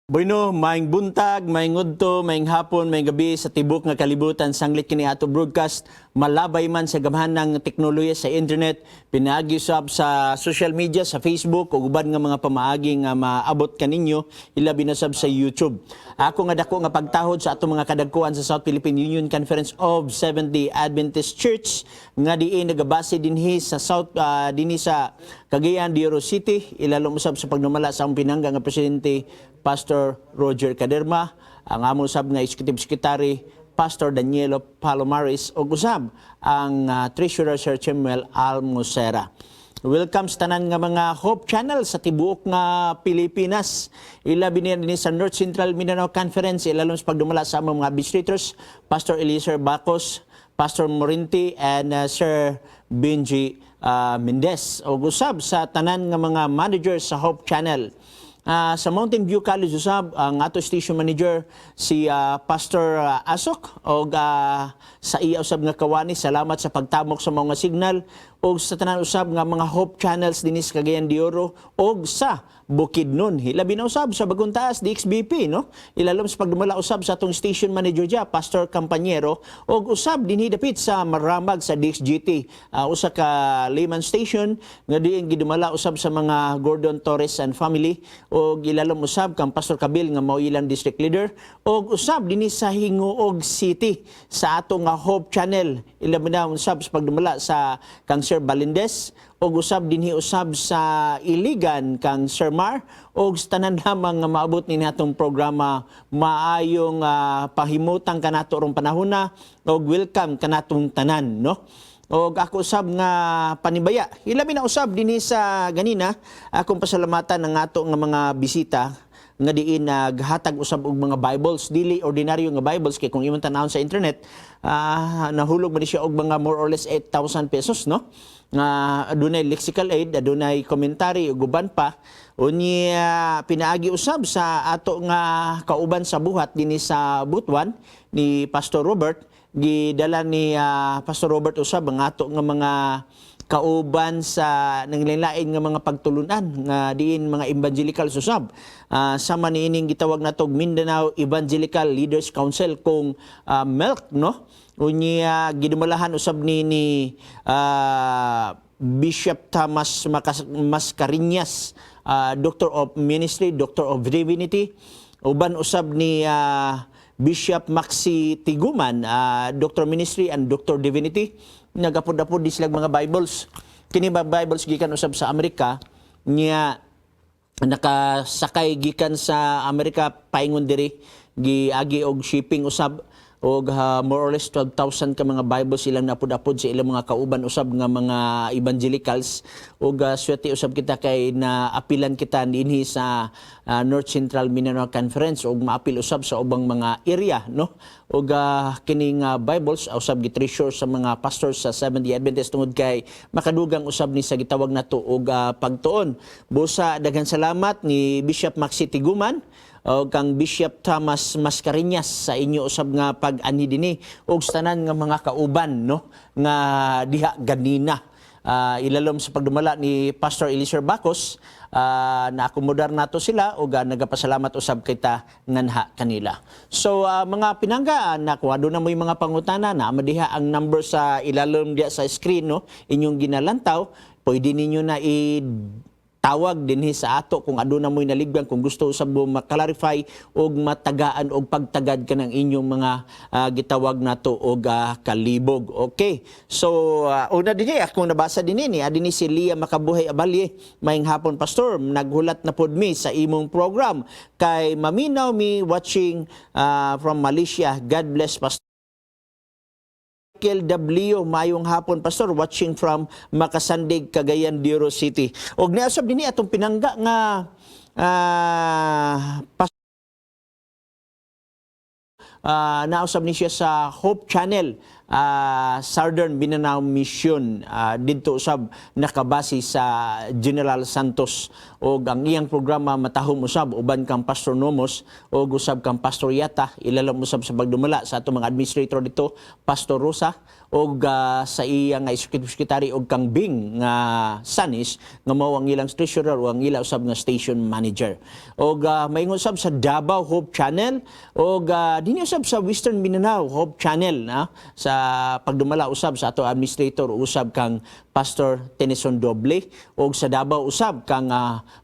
Bueno, maayong buntag, maayong udto, maayong hapon, maayong gabi sa tibok nga kalibutan sanglit kini ato broadcast, malabay man sa gamhanang teknolohiya sa internet, pinaagi usab sa social media, sa Facebook ug uban nga mga pamaagi nga maabot kaninyo, ilabi na sab sa YouTube. Ako nga dako nga pagtahod sa atong mga kadagkuan sa South Philippine Union Conference of Seventh-day Adventist Church nga diin nagabase dinhi sa South dinhi sa Cagayan de Oro City, ilalom usab sa pagdumala sa among pinangga nga presidente, Pastor Roger Caderma, ang among usab nga Executive Secretary, Pastor Danielo Palomares, ug usab ang Treasurer, Sir Chemuel Almocera. Welcome sa tanan nga mga Hope Channel sa tibuok nga Pilipinas. Ilabi niya dinhi sa North Central Mindanao Conference, ilalom sa pagdumala sa among mga administrators, Pastor Eliezer Bacos, Pastor Morinti, and Sir Benji Mendez. Ug usab sa tanan nga mga managers sa Hope Channel. Sa Mountain View College usab ang ato station manager, si Pastor Asok, og sa iya usab nga kawani, salamat sa pagtamok sa mga signal, og sa tanan usab nga mga Hope Channels dinhi sa Cagayan de Oro og sa Bukidnon. Hilabi na usab sa Bagong Taas DXBP, no? Ilalom sa pagdumala usab sa atong station manager diya, Pastor Campañero, og usab dinhi dapit sa Maramag sa DXGT, usa ka layman station nga diin gidumala usab sa mga Gordon Torres and family, og ilalom usab kang Pastor Kabil nga mao ilang district leader, og usab dinhi sa Gingoog City sa ato nga Hope Channel, ilabi na usab sa pagdumala sa kang Sir Balindes, og usab dinhi usab sa Iligan kang Sir Mar, og sa tanan lamang nga maabot ni natong programa, maayong pahimutang kanato rong panahona og welcome kanatong tanan, no? Og ako usab nga panibaya, ilabi na usab dinhi sa ganina, akong pasalamatan ang ato nga mga bisita nga diin naghatag usab og mga Bibles, dili ordinaryo nga Bibles, kay kung imong tan-awon sa internet, nahulog man ni siya og mga more or less 8,000 pesos, no, nga adunay lexical aid, adunay commentary ug uban pa. Unya pinaagi usab sa ato nga kauban sa buhat dinhi sa Butuan ni Pastor Robert, gidala ni Pastor Robert usab ang ato nga mga kauban sa nanglain nga mga pagtulunan nga diin mga evangelical usab. Sama niining gitawag natog Mindanao Evangelical Leaders Council kung MELC, no? Unya gidumalahan usab ni Bishop Thomas Mascareñas, Doctor of Ministry, Doctor of Divinity, uban usab ni Bishop Maxi Tiguman, Doctor Ministry and Doctor Divinity. Nagapod-apod di sila mga Bibles. Kini ba Bibles gikan usab sa Amerika niya, nakasakay gikan sa Amerika paingon diri, giagi og shipping usab, og more or less 12,000 ka mga Bibles ilang napud-apod sa ilang mga kauban usab nga mga evangelicals. Ug swerte usab kita kay na apilan kita dinhi sa North Central Mindanao Conference ug maapil usab sa ubang mga area, no? Ug kining Bibles usab gi-treasure sa mga pastors sa Seventh-day Adventist tungod kay makadugang usab ni sa gitawag nato og pagtuon. Busa daghan salamat ni Bishop Maxi Tiguman o kang Bishop Thomas Mascareñas sa inyo usab nga pag-anhi dinhi ug sa tanan nga mga kauban, no, nga diha ganina. Ilalom sa pagdumala ni Pastor Eliezer Bacos, na akomodar nato sila ug nagapasalamat usab kita nganha kanila. So mga pinangga, nakuha do na mo yung mga pangutana na madiha ang number sa ilalom diya sa screen, no, inyong ginalantaw, pwede ninyo na i tawag dinhi sa ato kung aduna mo'y naligban, kung gusto usab mo ma-clarify og matagaan og pagtagad kanang inyong mga gitawag nato og kalibog. Okay. So una dinhi akong nabasa dinhi ni adini si Lia Makabuhay Abalye. "Maayong hapon, Pastor, naghulat na pod mi sa imong program kay maminaw mi, watching from Malaysia. God bless, Pastor." Michael W. "Mayong hapon, Pastor, watching from Makasandig, Cagayan de Oro City." Og niasab dinhi atong pinangga nga nausab ni siya sa Hope Channel. Southern Mindanao Mission didto usab nakabase sa General Santos, og ang iyang programa matahom usab uban kang Pastor Nomos og usab kang Pastor Yata. Ilalom usab sa pagdumala sa atong mga administrator dito, Pastor Rosa, og sa iya nga executive secretary, og kang Bing nga Sanis nga mao ang ilang treasurer o ang ila usab nga station manager. Og maingon usab sa Davao Hope Channel og dinhi usab sa Western Mindanao Hope Channel na sa pagdumala usab sa ato administrator usab kang Pastor Tennyson Doble, og sa Davao usab kang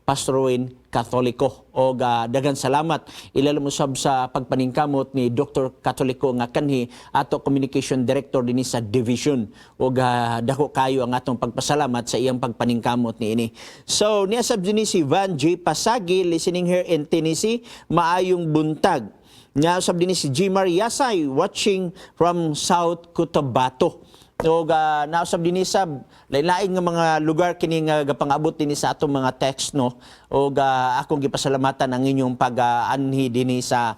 Pastor Wayne Katoliko. Og daghan salamat, ilalom usab sa pagpaningkamot ni Dr. Katoliko nga kanhi ato communication director dinhi sa division, og dako kayo ang atong pagpasalamat sa iyang pagpaningkamot niini. So niya sab dinhi si Van J. Pasagi, listening here in Tennessee, maayong buntag. Nga usab dinhi si G. Yasay, watching from South Cotabato. Og nausab dinhi sa lain-lain nga mga lugar kini nga gapangabot dinhi sa atong mga text, no, og akong gipasalamatan ang inyong pag-anhi dinhi sa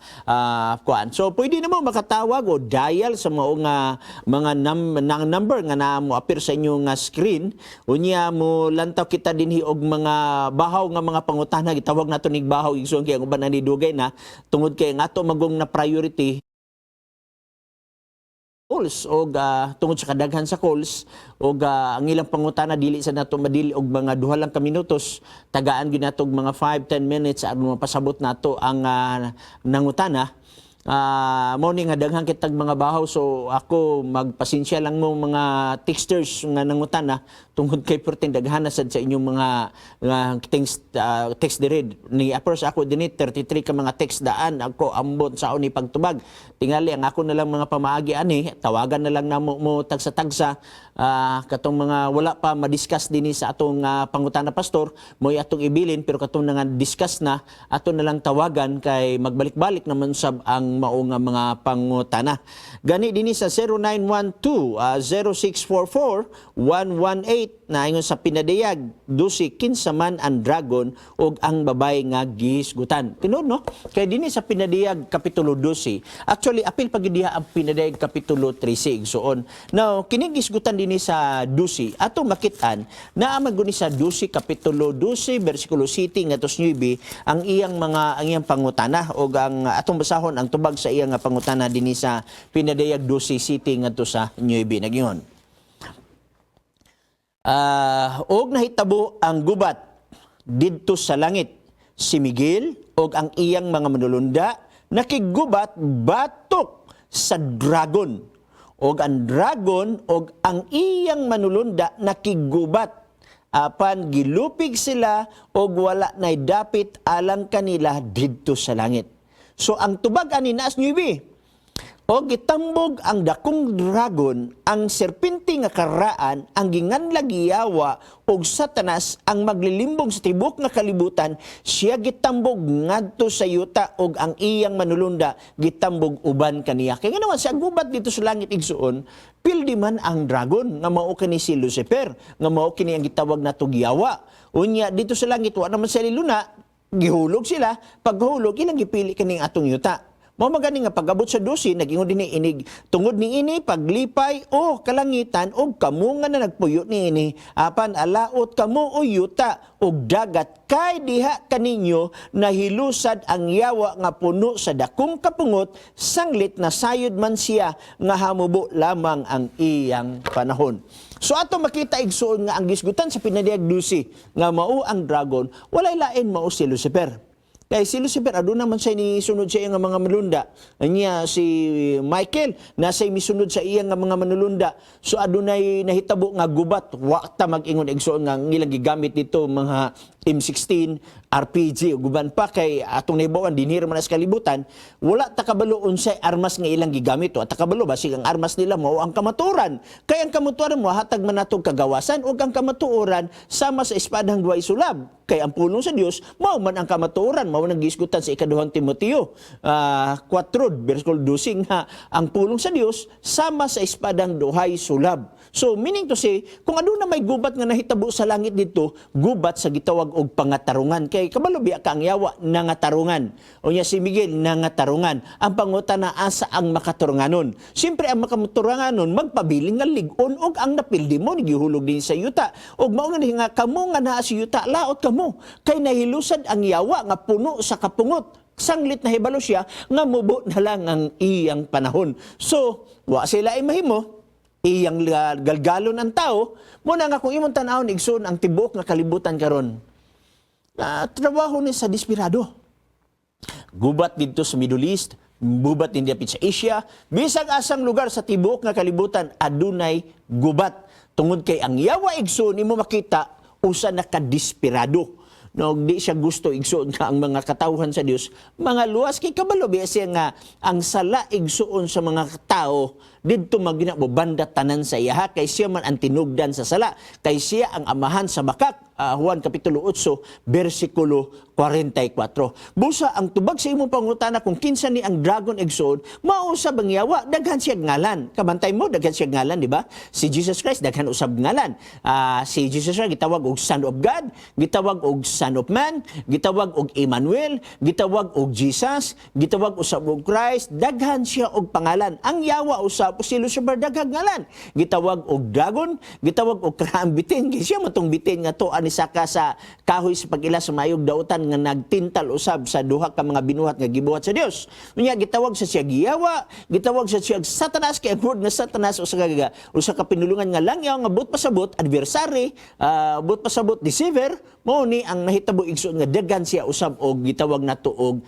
kuan. So pwede na mo makatawag o dial sa mao nga mga nang number nga na mo appear sa inyong nga screen. Unya mo lantaw kita dinhi og mga bahaw nga mga pangutana. Gitawag nato nig bahaw, igsoon, kay ang uban ani dugay na tungod kay ang ato magong na priority calls, og tungod sa kadaghan sa calls og ang ilang pangutana, dili sa nato madili og mga 2 lang ka minutos. Tagaan gyud nato og mga 5 10 minutes aron mapasabot nato ang nangutana. Mao ni nga daghan kitag mga bahaw, so ako magpasensya lang mo mga texters nga nangutana tungod kay perting daghan na sad sa inyong mga nga text, text diri ni appear sa ako dinhi 33 ka mga text daan. Ako ambot sa ni pagtubag. Tingali ang ako na lang mga pamaagi ani, tawagan na lang namo mo tagsa-tagsa. Katong mga wala pa madiscuss dinhi sa atong pangutana pastor, mo'y atong ibilin, pero katong nga discuss na, ato na lang tawagan kay magbalik-balik naman sab ang mao nga mga pangutana. Gani dinhi sa 0912 0644 118, naingon sa Pinadayag 12, kinsa man ang dragon ug ang babae nga gihisgutan? Tinuod, no, kay dinhi sa Pinadayag kapitulo 12, actually apil pa gyud diha ang Pinadayag kapitulo 13, igsoon. Now kini gisgutan dinhi sa 12, ato makit-an naa man guni sa 12, kapitulo 12 bersikulo 7 ngadto sa 9 ang iyang pangutana, ug ang atong basahon ang tubag sa iyang nga pangutana dinhi sa Pinadayag 12 7 ngadto sa 9. Nagyon, "Og nahitabo ang gubat didto sa langit. Si Miguel og ang iyang mga manulunda nakiggubat batok sa dragon. Og ang dragon og ang iyang manulunda nakiggubat. Apan gilupig sila og wala nay dapit alang kanila didto sa langit." So ang tubag ani naas 9. "O gitambog ang dakong dragon, ang serpente nga karaan, ang ginganlag Yawa og Satanas, ang maglilimbong sa tibok nga kalibutan, siya gitambog ngadto sa yuta og ang iyang manulunda gitambog uban kaniya." Kay nga naman sa gubat dito sa langit, igsuon, pildi man ang dragon nga mao kini si Lucifer, nga mao kini ang gitawag natog Yawa. Unya dito sa langit wa naman sila luna, gihulog sila, paghulog ilang gipili kaning atong yuta. Mao magani nga pag-abot sa 12, nag-ingon din ni inig, "Tungod ni ini paglipay o kalangitan og kamo nga na nagpuyo niini, apan alaot kamo o yuta ug dagat, kay diha kaninyo nahilusad ang yawa nga puno sa dakong kapungot, sanglit na sayod man siya nga hamubo lamang ang iyang panahon." So ato makita, igsuon, nga ang gisgutan sa Pinadayag 12 nga mao ang dragon, walay lain, mao si Lucifer. Kay si Lucifer, aduna man siya ni sunod sa iyang mga manulunda. Anya si Michael, nasa misunod sa iyang nga mga manulunda. So adunay nahitabo nga gubat, wa ta mag-ingon, igsoon, nga ang ilang gigamit dito mga M16, RPG ug uban pa, kay atong nahibawan dinhi man sa kalibutan, wala ta kabalo unsay armas nga ilang gigamit. Wa ta kabalo, basig ang armas nila mao ang kamatuoran. Kay ang kamatuoran mo hatag man natong kagawasan, ug ang kamatuoran sama sa espadang duhay sulab. Kay ang pulong sa Dios mao man ang kamatuoran, mao nang gihisgutan sa Ikaduhang Timoteo 4 bersikulo 12 nga ang pulong sa Dios sama sa espadang duhay sulab. So meaning to say, kung aduna may gubat nga nahitabo sa langit dito, gubat sa gitawag og pangatarungan, kay kabalo biya ka ang yawa nangatarungan. Unya si Miguel nangatarungan. Ang pangutana, asa ang makatarunganon? Siyempre ang makatarunganon magpabiling nga lig-on og ang napildi mo gihulog din sa yuta. Og mao nga ni nga kamo nga naa sa yuta, laot kamo kay nahilusad ang yawa nga puno sa kapungot sanglit na hibalo siya nga mubo na lang ang iyang panahon. So, wa sila ay mahimo, iyang galgalon ang tao. Muna nga kung imong tan-awon, igsoon, ang tibuok nga kalibutan karon, trabaho ni sa desperado. Gubat didto sa Middle East, gubat din dapit sa Asia, bisag asang lugar sa tibuok nga kalibutan adunay gubat. Tungod kay ang yawa, igsoon, imo makita usa na kadesperado. No, di siya gusto, igsoon, nga ang mga katawhan sa Dios mga luwas, kay kabalo biya siya nga ang sala, igsoon, sa mga tao didto magina mo banda tanan sa iyaha, kay siya man ang tinugdan sa sala, kay siya ang amahan sa bakak. Juan kapitulo 8 bersikulo 44. Busa ang tubag sa imong pangutana kung kinsa ni ang dragon, igsoon, mao sa ang yawa, daghan siya ngalan. Kabantay mo, daghan siya ngalan, di ba? Si Jesus Christ daghan usab ngalan. Si Jesus Christ gitawag og Son of God, gitawag og Son of Man, gitawag og Emmanuel, gitawag og Jesus, gitawag usab og Christ, daghan siya og pangalan. Ang yawa usab, si Lucifer, daghang ngalan. Gitawag og dragon, gitawag og karaang bitin, kay siya matong bitin nga to ani saka sa kahoy sa pag-ila sa mayog dautan nga nagtintal usab sa duha ka mga binuhat nga gibuhat sa Dios. Unya gitawag sa siya giyawa, gitawag sa siya Satanas, kay ang word nga Satanas usa ka pinulungan nga langyaw nga buot pasabot adversary, buot pasabot deceiver. Mao ni ang nahitabo, igsoon, nga daghan siya usab og gitawag nato og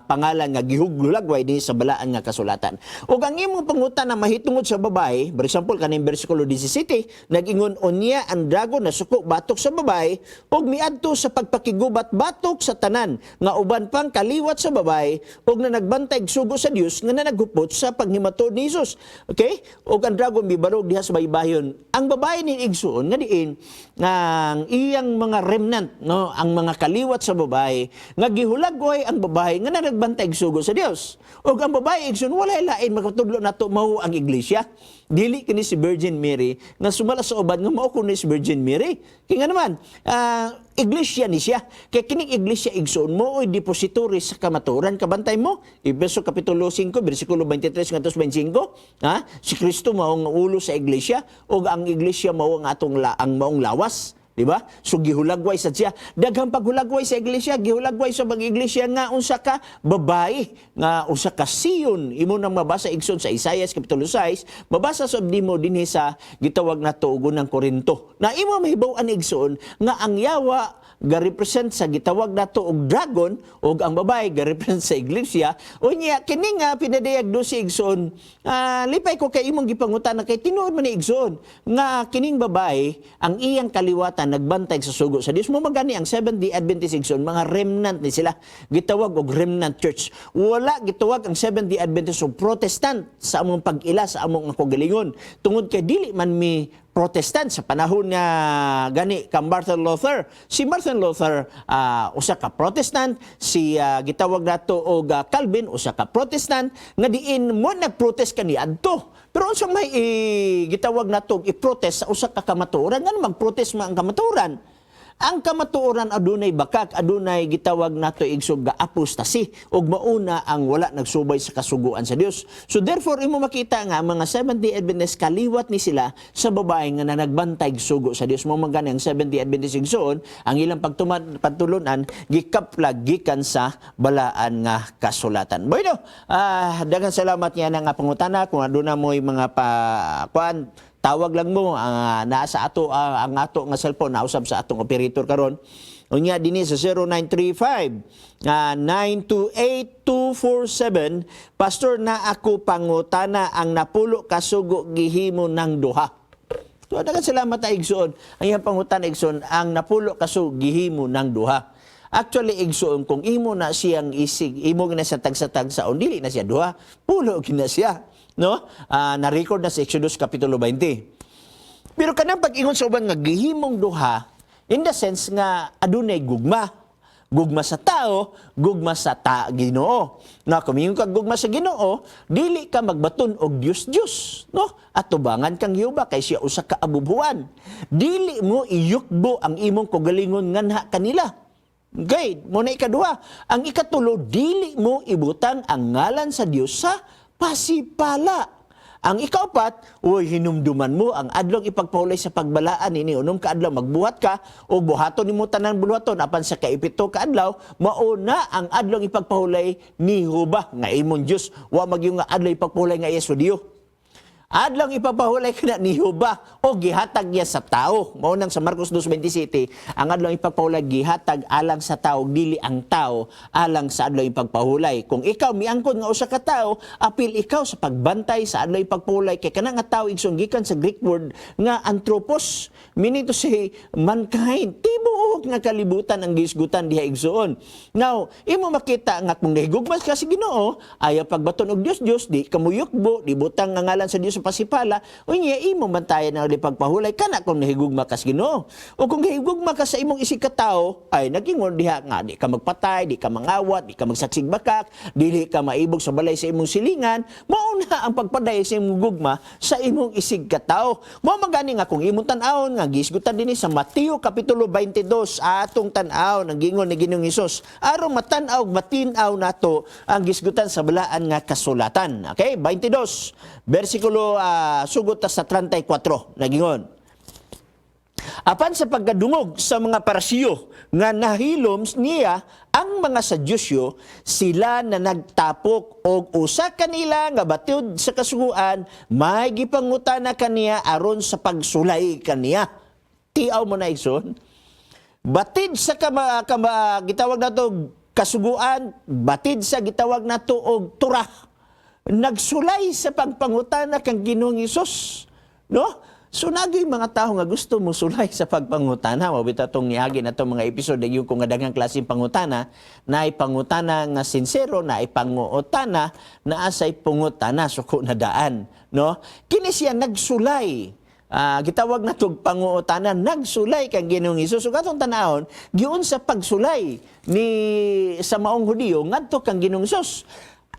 pangalan nga gihuglagway dinhi sa balaan nga kasulatan. Ug ang imong pangutana mahitungod sa babae, for example kaning bersikulo 17, nag-ingon, "Unya ang dragon nasuko batok sa babae ug miadto sa pagpakigubat batok sa tanan nga uban pang kaliwat sa babae ug na nagbantay og sugo sa Dios nga nanaghupot sa paghimatuod ni Jesus." Okay? Ug ang dragon mibarog diha sa baybayon. Ang babae ni, igsuon, nga diin ang iyang mga remnant, no, ang mga kaliwat sa babae nga gihulagway ang babae nga nagbantay og sugo sa Dios. Ug ang babae, igsuon, walay lain makatudlo nato, mao ang iglesia. Dili kini si Virgin Mary nga sumala sa uban nga mao kuno si Virgin Mary. Kaya nga naman, iglesia ni siya. Kay kining iglesia, igsoon, mo oy depository sa kamatuoran. Kabantay mo, Efeso kapitulo 5 bersikulo 23 ngadto sa 25, ha? Si Kristo mao ang ulo sa iglesia ug ang iglesia mao ang atong ang maong lawas. Di ba? So gihulagway sa siya. Daghang paghulagway sa iglesia, gihulagway sa mga iglesia nga unsa ka babae, nga usa ka Sion. Imo nang mabasa, igsoon, sa Isaiah kapitulo 6, mabasa sa nimo dinhi sa gitawag nato og Unang Korinto. Na imo mahibaw-an, igsoon, nga ang yawa ga-represent sa gitawag nato og dragon ug ang babae ga-represent sa iglesia. Unya kini nga pinadayag do si igsoon, lipay ko kay imong gipangutana, kay tinuod man ni, igsoon, nga kining babae, ang iyang kaliwatan nagbantay sa sugo sa Dios. Mo magani ang Seventh-day Adventist, igsoon, mga remnant ni sila, gitawag og remnant church. Wala gitawag ang Seventh-day Adventist og Protestant sa among pag-ila sa among kaugalingon, tungod kay dili man mi Protestant sa panahon nga gani kang Martin Luther. Si Martin Luther usa ka Protestant, si gitawag nato og Calvin usa ka Protestant nga diin mo nagprotest kani adto. Pero unsa may gitawag nato og i-protest sa usa ka kamatuoran? Ngano magprotest man ang kamatuoran? Ang kamatuoran adunay bakak, adunay gitawag nato, igsoon, ga apostasy ug mauna ang wala nagsubay sa kasuguan sa Dios. So therefore imo makita nga ang mga Seventh-day Adventist kaliwat ni sila sa babae nga nagbantay og sugo sa Dios. Mo man gani ang Seventh-day Adventist, igsoon, ang ilang pagtuman pagtulunan gikaplag gikan sa balaan nga kasulatan. Bueno, daghang salamat niya nga pangutana. Kung aduna mo'y mga pa kuan, tawag lang mo ang naa sa ato ang ato nga cellphone nausab sa atong operator karon. Unya dinhi sa 0935 928-247, "Pastor, na ako pangutana, ang napulo kasugo gihimo ng duha?" So, daghang salamat ta, igsoon. Ang iyang pangutana, igsoon, ang napulo kasugo gihimo ng duha. Actually, igsoon, kung imo na siyang isig, imo na siya tagsa-tagsa, dili na siya duha, pulo gina siya. No? Na-record na sa Exodus Kapitulo 20. Pero kanang pag-ingon sa uban nga gihimong duha, In the sense nga adunay gugma. Gugma sa tao, gugma sa ta Ginoo. Na kung mingon ka gugma sa Ginoo, dili ka magbaton og Dios Dios, no? At tubangan kang Jehova kay siya usa ka abubuan. Dili mo iyukbo ang imong kaugalingon nganha kanila. Okay, mao na ikaduha. Ang ikatulo, dili mo ibutang ang ngalan sa Dios sa pasipala. Ang ikaapat, uy, hinumduman mo ang adlong ipagpahulay sa pagbalaan ini 6 ka adlaw magbuhat ka o buhaton nimo tanan buluhaton, apan sa kaipito ka adlaw mao na ang adlong ipagpahulay ni Jehova nga imong Dios. Wa magyung nga adlaw ipagpahulay nga iya Hudiyo. Adlong ipapahulay kana ni Jehova o gihatag niya sa tao. Mao nang sa Marcos 2:27, ang adlong ipagpahulay gihatag alang sa tao, dili ang tao alang sa adlong ipagpahulay. Kung ikaw miangkon nga usa ka tao, apil ikaw sa pagbantay sa adlong ipagpahulay kay kana nga tao, igsoon, gikan sa Greek word nga anthropos, meaning to say mankind. Tibuok nga kalibutan ang gihisgutan diha, igsoon. Now, imo makita nga kung nahigugma ka sa Ginoo, ayaw pagbaton og Dios Dios, di ka muyukbo, di butang nga ngalan sa Dios sa pasipala, unya imo bantayan ang pagpahulay kana kung nahigugma ka sa Ginoo. O kung nahigugma ka sa imong isig katao, ay nagingon diha nga di ka magpatay, di ka mangawat, di ka magsaksig bakak, dili ka maibog sa balay sa imong silingan, mao na ang pagpaday sa imong gugma sa imong isig katao. Mao man gani nga kung imong tan-awon nga gihisgutan dinhi sa Mateo kapitulo 22, atong tan-aw ang gingon ni Ginoong Hesus aron matan-aw, matin-aw nato ang gisgutan sa balaan nga kasulatan. Okay, 22 bersikulo sugot ta sa 34, nagingon. Apan sa pagkadungog sa mga Parisiyo nga nahilom niya ang mga Sadyusyo, sila na nagtapok, og usa kanila nga batiod sa kasuguan may gipangutana kaniya aron sa pagsulay kaniya. Tiaw mo na, igsoon. Batid sa kama gitawag nato kasuguan, batid sa gitawag nato og Torah. Nagsulay sa pagpangutana kang Ginoong Hesus, no? So naging mga tao nga gusto mo sulay sa pagpangutana, mao bitaw tong niagi na tong mga episode yung kung nga daghang klaseng pangutana, naay pangutana nga sinsero, naay pangutana naa say pangutana suko na daan, no? Kini siya nagsulay. Gitawag na tog pangutana, nagsulay kang Ginoong Hesus. Ug atong tanawon giun sa pagsulay ni sa maong Hudiyo ngadto kang Ginoong Hesus.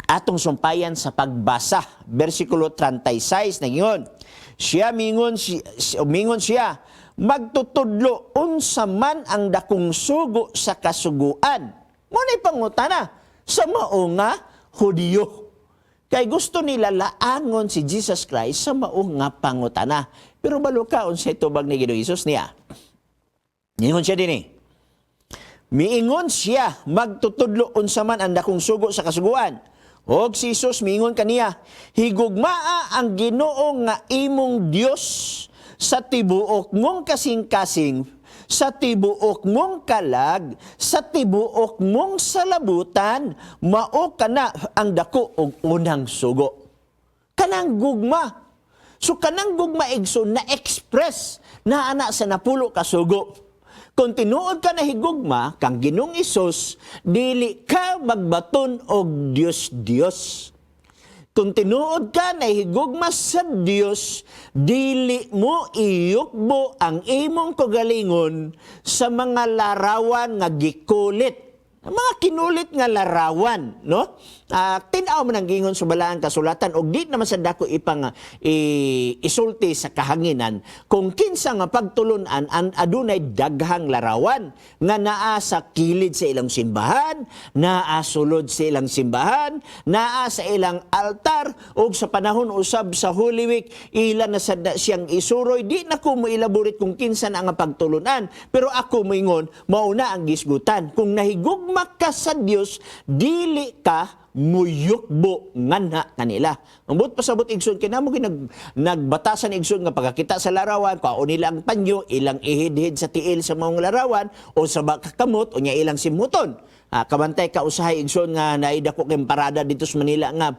Atong sumpayan sa pagbasa, bersikulo 36, nagingon siya, mingon siya, "Magtutudlo, unsa man ang dakong sugo sa kasuguan?" Mao nay pangutana sa mao nga Hudiyo. Kay gusto nila laangon si Jesus Christ sa mao nga pangutana. Pero balo ka unsay tubag ni Ginoong Hesus niya. Ningon siya dinhi. Miingon siya, "Magtutudlo, unsa man ang dakong sugo sa kasuguan?" Og si Jesus miingon kaniya, "Higugmaa ang Ginoo nga imong Dios sa tibuok mong kasing-kasing, sa tibuok mong kalag, sa tibuok mong salabutan, mao kana ang dako og unang sugo." Kanang gugma. So kanang gugma, igsoon, na express na ana sa 10 ka sugo. Kung tinuod ka na higugma kang Ginoong Hesus, dili ka magbaton og Dios Dios. Kung tinuod ka na higugma sa Dios, dili mo iyukbo ang imong kagalingon sa mga larawan nga gikulit. Mga kinulit nga larawan, no? Tin-aw man ang gingon sa balaan kasulatan og di naman sa dako ipang isulti sa kahanginan kung kinsa nga pagtulunan ang adunay daghang larawan nga naa sa kilid sa ilang simbahan, naa sulod sa ilang simbahan, naa sa ilang altar, ug sa panahon usab sa Holy Week ila na sad na siyang isuroy. Di na ko mo elaborate kung kinsa na ang pagtulunan, pero ako moingon mao na ang gisgutan: kung nahigugma ka sa Dios, dili ka muyukbo nganha kanila. Ang buot pasabot, igsoon, kay namo nagbatasan, igsoon, nga pagkakita sa larawan, kuhaon nila ang panyo, ilang ihidhid sa tiil sa maong larawan o sa kamot o nya ilang simuton. Kabantay ka usahay, igsoon, nga naidako kay parada dito sa Manila nga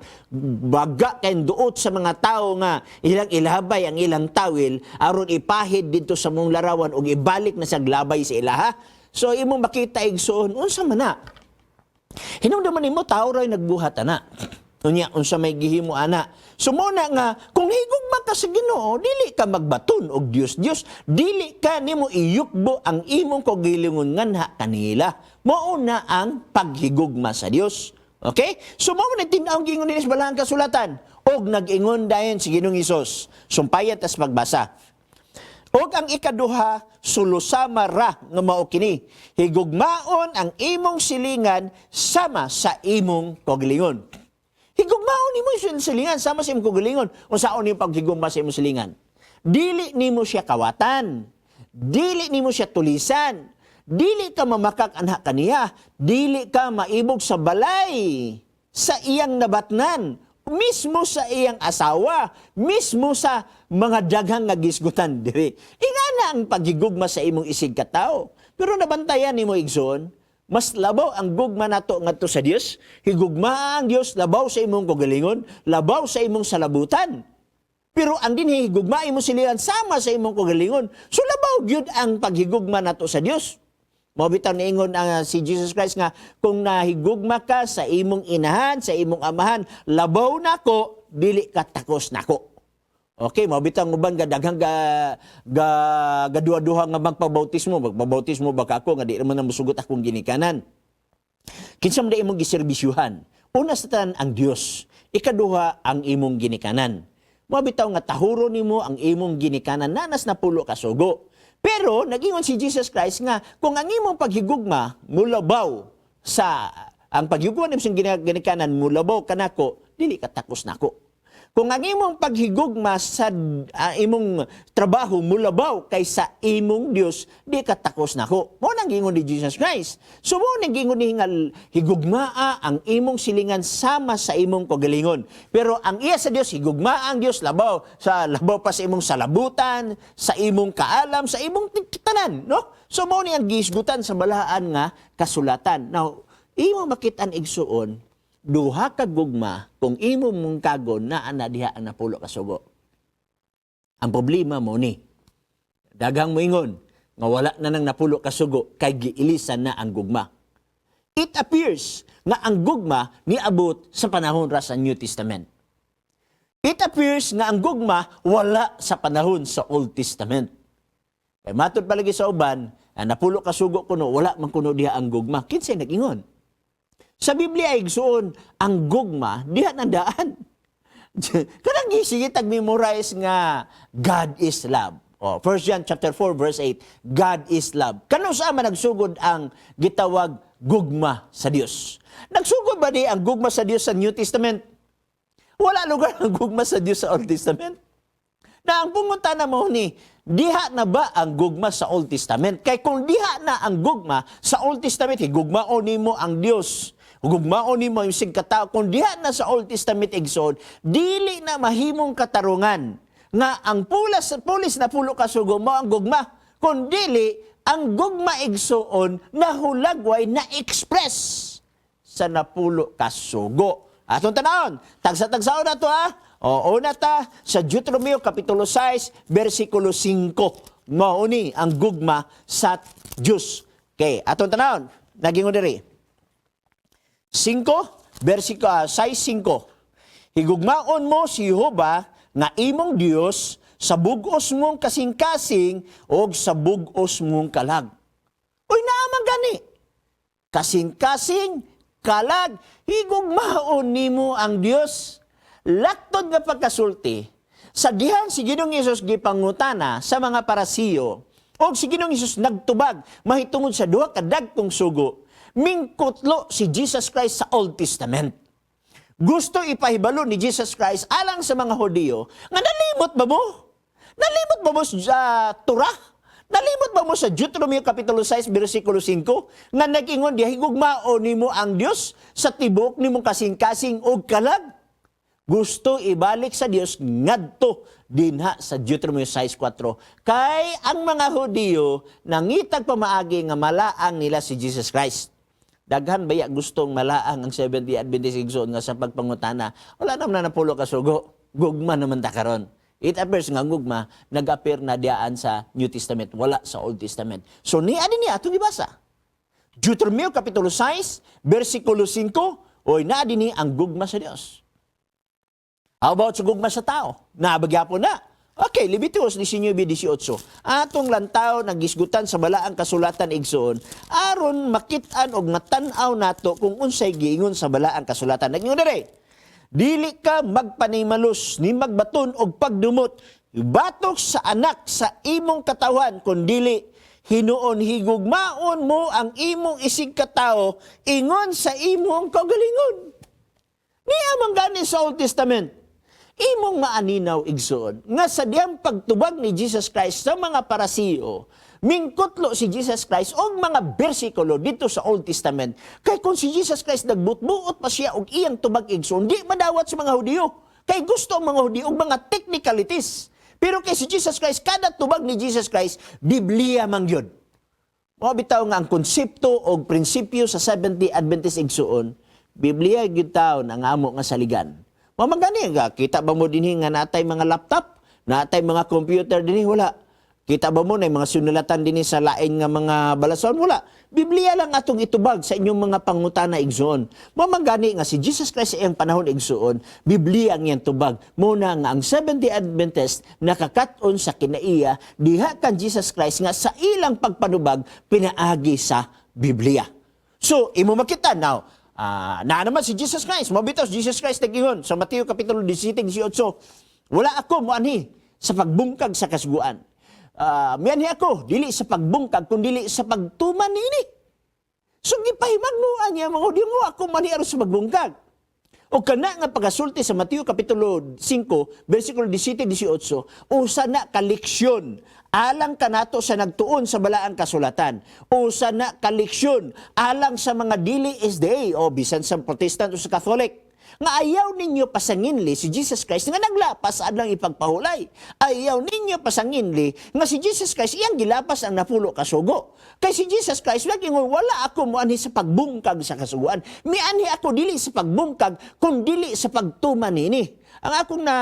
baga kay duot sa mga tao nga ilang ilabay ang ilang tawil aron ipahid dito sa mong larawan ug ibalik na sa glabay sa ilaha. So imong makita, igsoon, unsa man na? Hinumduman nimo, tao ra'y nagbuhat ana. Unya unsa may gihimo ana. So mo na nga kung higugma ka sa Ginoo, dili ka magbaton og Dios Dios, dili ka nimo iyukbo ang imong kaugalingon nganha kanila. Mao na ang paghigugma sa Dios. Okay? So mao man tin-aw giingon dinhi sa Balaang Kasulatan. Og nag-ingon dayon si Ginoong Hesus. Sumpayan tas pagbasa. Og ang ikaduha, sulusama ra nga mao kini. Higugmaon ang imong silingan sama sa imong kaugalingon. Higugmaon nimo yung silingan sama sa imong kaugalingon. Unsaon nimo paghigugma sa imong silingan? Dili nimo siya kawatan. Dili nimo siya tulisan. Dili ka mamakak anha kaniya. Dili ka maibog sa balay sa iyang nabatnan, mismo sa iyang asawa, mismo sa mga daghang nga gisgutan diri. Ingana ang paghigugma sa imong isig katao. Pero nabantayan nimo, igsoon, mas labaw ang gugma nato ngadto sa Dios. Higugma ang Dios labaw sa imong kaugalingon, labaw sa imong salabutan. Pero ang dinhi, higugma imong silingan sama sa imong kaugalingon. So labaw gyud ang paghigugma nato sa Dios. Mao bitaw niingon ang si Jesus Christ nga kung nahigugma ka sa imong inahan, sa imong amahan, labaw nako, dili ka takos nako. Okay, mao bitaw ang uban ga daghang ga ga gaduha-duha nga magpabautismo, magpabautismo ba ka ako nga di naman na musugot akong ginikanan? Kinsa man imong giserbisyuhan? Una sa tanan, ang Dios. Ikaduha, ang imong ginikanan. Mao bitaw nga tahuro nimo ang imong ginikanan nanas napulo ka sugo. Pero nagingon si Jesus Christ nga kung ang imong paghigugma mulabaw sa ang paghigugma nimo sa ginikanan mulabaw kanako, dili ka takos nako. Kung ang imong paghigugma sa imong trabaho mulabaw kaysa imong Dios, di ka takos nako. Mao nang giingon ni Jesus Christ. So mao nang giingon ni nga higugmaa ang imong silingan sama sa imong kaugalingon. Pero ang iya sa Dios, higugmaa ang Dios labaw pa sa imong salabutan, sa imong kaalam, sa imong tanan, no? So mao ni ang gihisgutan sa balaan nga kasulatan. Now, imo makit-an, igsuon, duha ka gugma kung imo mong kagon naa na diha ang napulo ka sugo. Ang problema mo ni daghang moingon nga wala na nang napulo ka sugo kay giilisan na ang gugma. It appears nga ang gugma niabot sa panahon ra sa New Testament. It appears nga ang gugma wala sa panahon sa Old Testament. Kay matod palagi sa uban, ang napulo ka sugo kuno wala man kuno diha ang gugma. Kinsay nag-ingon? Sa Biblia, igsuon, ang gugma diha nandaan. Kanang gisige tag memorize nga God is love. Oh, 1 John chapter 4 verse 8, God is love. Kanus-a man nagsugod ang gitawag gugma sa Dios? Nagsugod ba di ang gugma sa Dios sa New Testament? Wala lugar ang gugma sa Dios sa Old Testament. Na ang pangutana mo ni, diha na ba ang gugma sa Old Testament? Kay kung diha na ang gugma sa Old Testament, higugmaon nimo ang Dios. Gugmaon nimo ang isig katao. Kung diha na sa Old Testament, igsoon, dili na mahimong katarungan nga ang pulas pulis napulo ka sugo mo ang gugma. Kung dili, ang gugma, igsuon, nahulagway na express sa napulo ka sugo. Atong tanawon, tagsa-tagsaon na to ha. O, una ta sa Deuteronomio Kapitulo 6, versikulo 5. Mao ni ang gugma sa Diyos. Okay, atong tanawon, nagingon diri. 5, versikulo 6:5. Higugmaon mo si Jehova nga imong Dios sa bugos mong kasing-kasing o sa bugos mong kalag. Uy, naa man gani. Kasing-kasing, kalag, higugmaon nimo ang Dios. Laktod nga pagkasulti, sa dihang si Ginoong Hesus gipangutana sa mga Parasiyo, o si Ginoong Hesus nagtubag mahitungod sa duha ka dagkong sugo, mingkutlo si Jesus Christ sa Old Testament. Gusto ipahibalo ni Jesus Christ alang sa mga Hudiyo nga nalimot ba mo? Nalimot ba mo sa Torah? Nalimot ba mo sa Deuteronomio Kapitulo 6 versikulo 5 nga nag-ingon diha higugmaon nimo ang Dios sa tibok nimong kasing-kasing ug kalag? Gusto ibalik sa Dios ngadto dinha sa Deuteronomio 6:4 kay ang mga Hudiyo nangitag pamaagi nga malaang nila si Jesus Christ. Daghan baya gustong malaang ang Seventh-day Adventist, igsoon, nga sa pagpangutana, wala naman na napulo ka sugo, gugma naman ta karon. It appears nga ang gugma nag-appear na diaan sa New Testament, wala sa Old Testament. So niya din niya atong ibasa. Deuteronomio Kapitulo 6, versikulo 5, oy, naa dinhi ang gugma sa Dios. How about sa gugma sa tao? Naa ba gyapon na. Okay, Leviticus 19:18. Atong lantaw nagisgutan sa balaang kasulatan, igsoon, aron makit-an og matan-aw nato kung unsay giingon sa balaang kasulatan. Nag-ingon diri, "Dili ka magpanimalus ni magbaton og pagdumot batok sa anak sa imong katawhan, kun dili hinuon higugmaon mo ang imong isigkatawo ingon sa imong kaugalingon." Niya man gani sa Old Testament. Imong maaninaw, igsoon, nga sa diyang pagtubag ni Jesus Christ sa mga Parasiyo, mingkutlo si Jesus Christ og mga bersikulo dito sa Old Testament. Kay kung si Jesus Christ nagbutbuot pa siya og iyang tubag, igsoon, di madawat sa mga Hudiyo. Kay gusto ang mga Hudiyo og mga technicalities. Pero kay si Jesus Christ, kada tubag ni Jesus Christ, Biblia man gyud. Mao bitaw nga ang konsepto o prinsipyo sa Seventh-day Adventist, igsuon, Biblia gyud taon ang amo nga saligan. Mao man gani nga kita ba mo dinhi nga natay mga laptop, natay mga computer dinhi? Wala. Kita ba mo na mga sinulatan dinhi sa lain nga mga balason? Wala. Biblia lang atong itubag sa inyong mga pangutana, igsoon. Mao man gani nga si Jesus Christ sa iyang panahon, igsoon, Biblia ang iyang tubag. Muna nga ang Seventh-day Adventist nakakat-on sa kinaiya diha kan Jesus Christ nga sa ilang pagpanubag pinaagi sa Biblia. So, imo makita now, naa naman si Jesus Christ. Mao bitaw si Jesus Christ nag-ingon sa Mateo Kapitulo 17, 18, "Wala ako moanhi sa pagbungkag sa kasuguan. Mianhi ako dili sa pagbungkag kun dili sa pagtuman niini." So gipahimagnuan niya mga Hudyo nga ako moanhi aron sa pagbungkag. O kana nga pagasulti sa Mateo Kapitulo 5, versikulo 17, 18, usa na ka leksyon alang kanato sa nagtuon sa balaang kasulatan. Usa na ka leksyon alang sa mga dili SDA o bisan sa Protestant o sa Catholic. Nga ayaw ninyo pasanginli si Jesus Christ nga naglapas sa adlang ipagpahulay. Ayaw ninyo pasanginli nga si Jesus Christ iyang gilapas ang napulo ka sugo. Kay si Jesus Christ nag-ingon, "Wala ako moanhi sa pagbungkag sa kasuguan. Mianhi ako dili sa pagbungkag kun dili sa pagtuman nini." Ang akong na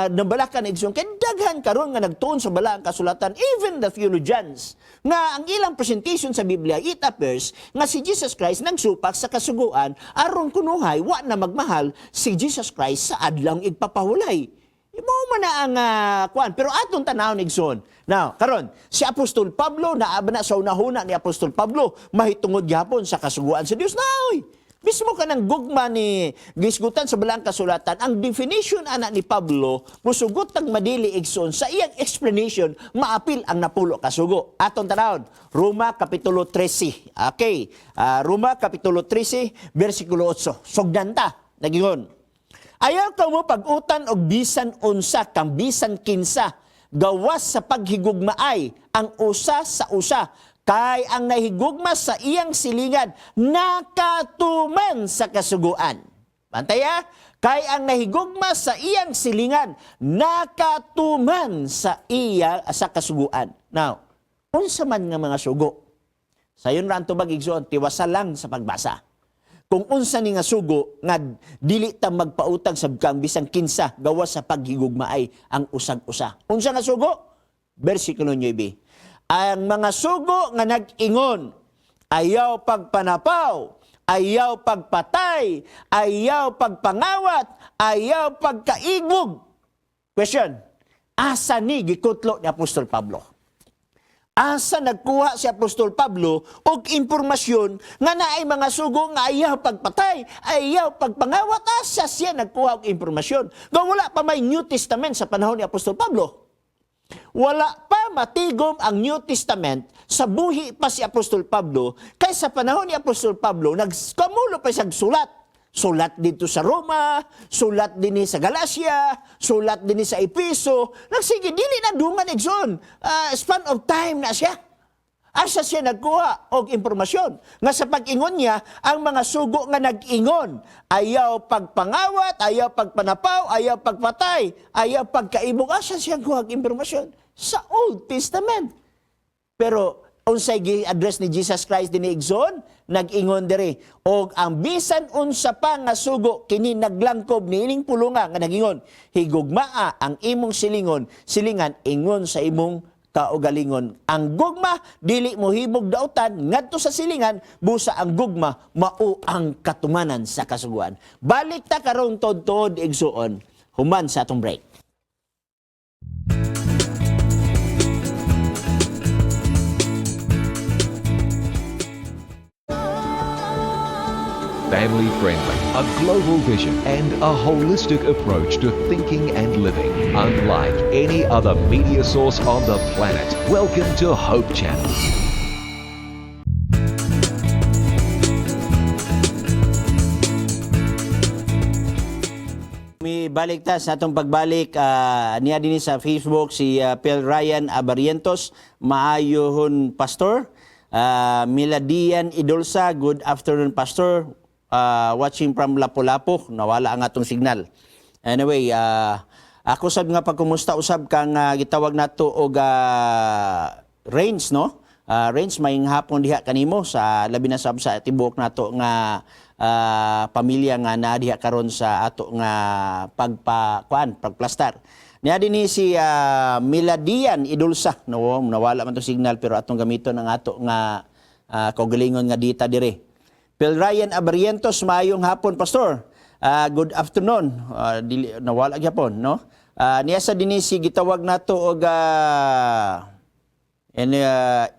nabalakan, igsoon, kay daghan karon nga nagtuon sa balaang kasulatan, even the theologians, nga ang ilang presentation sa Biblia, it appears nga si Jesus Christ nagsupak sa kasuguan aron kunuhay wa na magmahal si Jesus Christ sa adlang igpapahulay. Mao man na ang kuan, pero atong tanawon, igsoon. Now, karon si Apostol Pablo, naa ba na sa unahuna ni Apostol Pablo mahitungod gyapon sa kasuguan sa Dios na oy. Mismo kanang gugma ni gisgutan sa balaang kasulatan, ang definition ana ni Pablo, musugot tag madili, igsoon, sa iyang explanation, maapil ang napulo ka sugo. Atong tanawon, Roma Kapitulo 13. Okay, Roma Kapitulo 13, versikulo 8. Sugdan ta, nagingon, "Ayaw ka mo pag-utan og bisan unsa kang bisan kinsa gawas sa paghigugmaay ang usa sa usa, kay ang nahigugma sa iyang silingan nakatuman sa kasuguan." Pantaya, kay ang nahigugma sa iyang silingan nakatuman sa iya sa kasuguan. Now, unsa man nga mga sugo? Sayon ra ang tubag, igsoon, tiwasa lang sa pagbasa. Kung unsa ni nga sugo nga dili ta magpautang sa kang bisan kinsa gawas sa paghigugmaay ang usag usa. Unsa nga sugo? Versikulo 9. Ang mga sugo nga nag-ingon, ayaw pagpanapaw, ayaw pagpatay, ayaw pagpangawat, ayaw pagkaibog. Question, asa ni gikutlo ni Apostol Pablo? Asa nagkuha si Apostol Pablo og impormasyon nga naay mga sugo nga ayaw pagpatay, ayaw pagpangawat? Asa siya nagkuha og impormasyon? Nga wala pa may New Testament sa panahon ni Apostol Pablo. Wala pa matigom ang New Testament sa buhi pa si Apostol Pablo, kay sa panahon ni Apostol Pablo nagkamulo pa siya sulat. Sulat dito sa Roma, sulat din sa Galacia, sulat din sa Epeso. Nagsige, dili na dungan, igsoon. Span of time na siya. Asa siya nagkuha og impormasyon nga sa pag-ingon niya ang mga sugo nga nag-ingon, ayaw pagpangawat, ayaw pagpanapaw, ayaw pagpatay, ayaw pagkaibog? Asa siya kuha og impormasyon? Sa Old Testament. Pero unsay gi-address ni Jesus Christ dinhi, igsoon? Nag-ingon diri, og ang bisan unsa pa nga sugo kini naglangkob niining pulunga nga nagingon, higugmaa ang imong silingan ingon sa imong kaugalingon. Ang gugma dili mo himog dautan ngadto sa silingan, busa ang gugma mao ang katumanan sa kasuguan. Balik ta karon tod-tod, igsuon. Human sa atong break. Family friendly, a global vision, and a holistic approach to thinking and living, unlike any other media source on the planet. Welcome to Hope Channel. Mi balik ta sa atong pagbalik, niya dinhi sa Facebook si Pel Ryan Abarientos, "Maayohon, Pastor." Miladian Idolsa, "Good afternoon, Pastor. Watching from Lapu-Lapu." Nawala ang atong signal. Anyway, ako sab nga pagkumusta usab kang gitawag nato og Range, no? Range, maayong hapon diha kanimo sa labi na sab sa tibuok nato nga pamilya nga naa diha karon sa ato nga pagpa kuan pagplastar. Niya dinhi si Miladian Idulsa, no, nawala man to signal pero atong gamiton ang ato nga kaugalingon nga dita dire. Phil Ryan Abarientos, "Maayong hapon, Pastor. Good afternoon." Dili, nawala gyapon, no? Niya sa dinhi si gitawag nato og and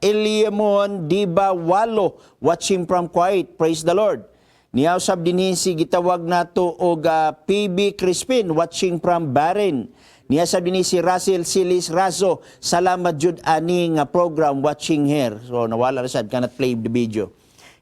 Eliamon Diba Walo, "Watching from Kuwait. Praise the Lord." Niya usab dinhi si gitawag nato og PB Crispin, "Watching from Bahrain." Niya sab dinhi si Russell Silis Razo, "Salamat jud ani nga program. Watching here." So nawala ra sad, cannot play the video.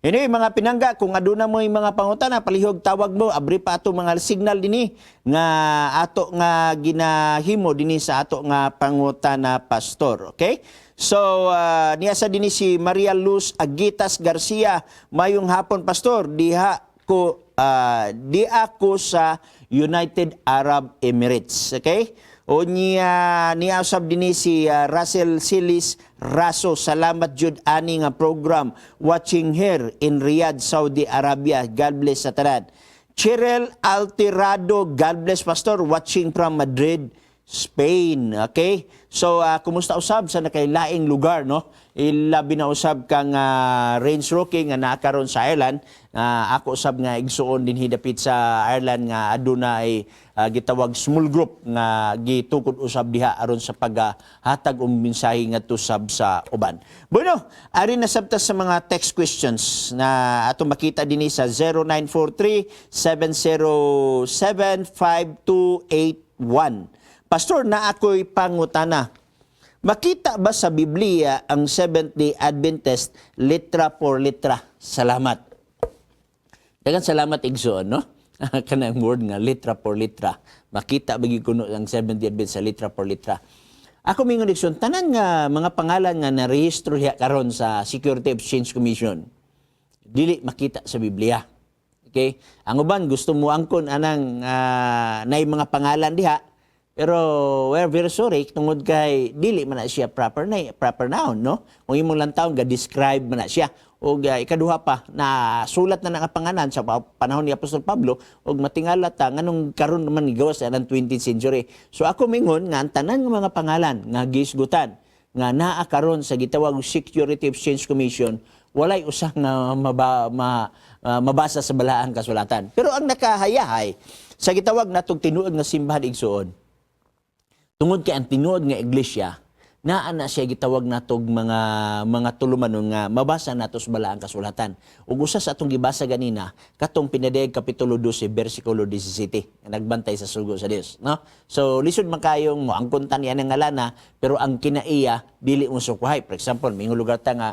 Anyway, mga pinangga, kung aduna mo yung mga pangutana, palihog tawag mo, abri pa ato mga signal dinhi nga ato nga ginahimo dinhi sa ato nga pangutana, Pastor. Okay? So, niya sa dinhi si Maria Luz Agitas Garcia, "Mayong hapon, Pastor, diha ko di ako sa United Arab Emirates." Okay? O niya niya usab dinhi si Russell Silis Raso, "Salamat jud ani nga program. Watching here in Riyadh, Saudi Arabia. God bless sa tanan." Cheryl Altirado, "God bless, Pastor. Watching from Madrid, Spain." Okay? So, kumusta usab sa nakailaing lugar, no? Ilabi na usab kang Range Rookie nga naa karon sa Ireland. Ako usab nga igsuon dinhi dapit sa Ireland nga aduna ay gitawag small group nga gitukod usab diha aron sa paghatag og mensahe ngadto sab sa uban. Bueno, ari na sabta sa mga text questions na atong makita dinhi sa 0943 707 5281. "Pastor, na ako'y pangutana. Makita ba sa Biblia ang Seventh-day Adventist letra por letra? Salamat." Daghang salamat, igsoon, no? Kanang word nga letra por letra. Makita ba gyud kuno ang Seventh-day Adventist sa letra por letra? Ako mingon, igsoon, tanan nga mga pangalan nga narehistro diha karon sa Security Exchange Commission, dili makita sa Biblia. Okay? Ang uban gusto mo angkon anang nay mga pangalan diha, pero we're very sorry tungod kay dili man na siya proper noun, no? Kung imong lantawon ga describe man na siya. Og ikaduha pa, na sulat na nga pangalan sa panahon ni Apostol Pablo og matingala ta nganong karon naman gigawas sa 20th century. So ako mingon nga ang tanan nga mga pangalan nga gisgutan nga naa karon sa gitawag Security Exchange Commission, walay usa nga mabasa sa balaang kasulatan. Pero ang nakahayahay sa gitawag natong tinuod nga simbahan, igsuon, tungod kay ang tinuod nga iglesia naa na siya gitawag natog mga tulumanon nga mabasa nato sa balaang kasulatan. Ug usa sa atong gibasa ganina katong Pinadayag kapitulo 12 bersikulo 17 nga nagbantay sa sugo sa Dios, no? So lisod man kayong moangkon ta niya ng ngalana, pero ang kinaiya dili mo sukuhay. For example, mingon lugar ta nga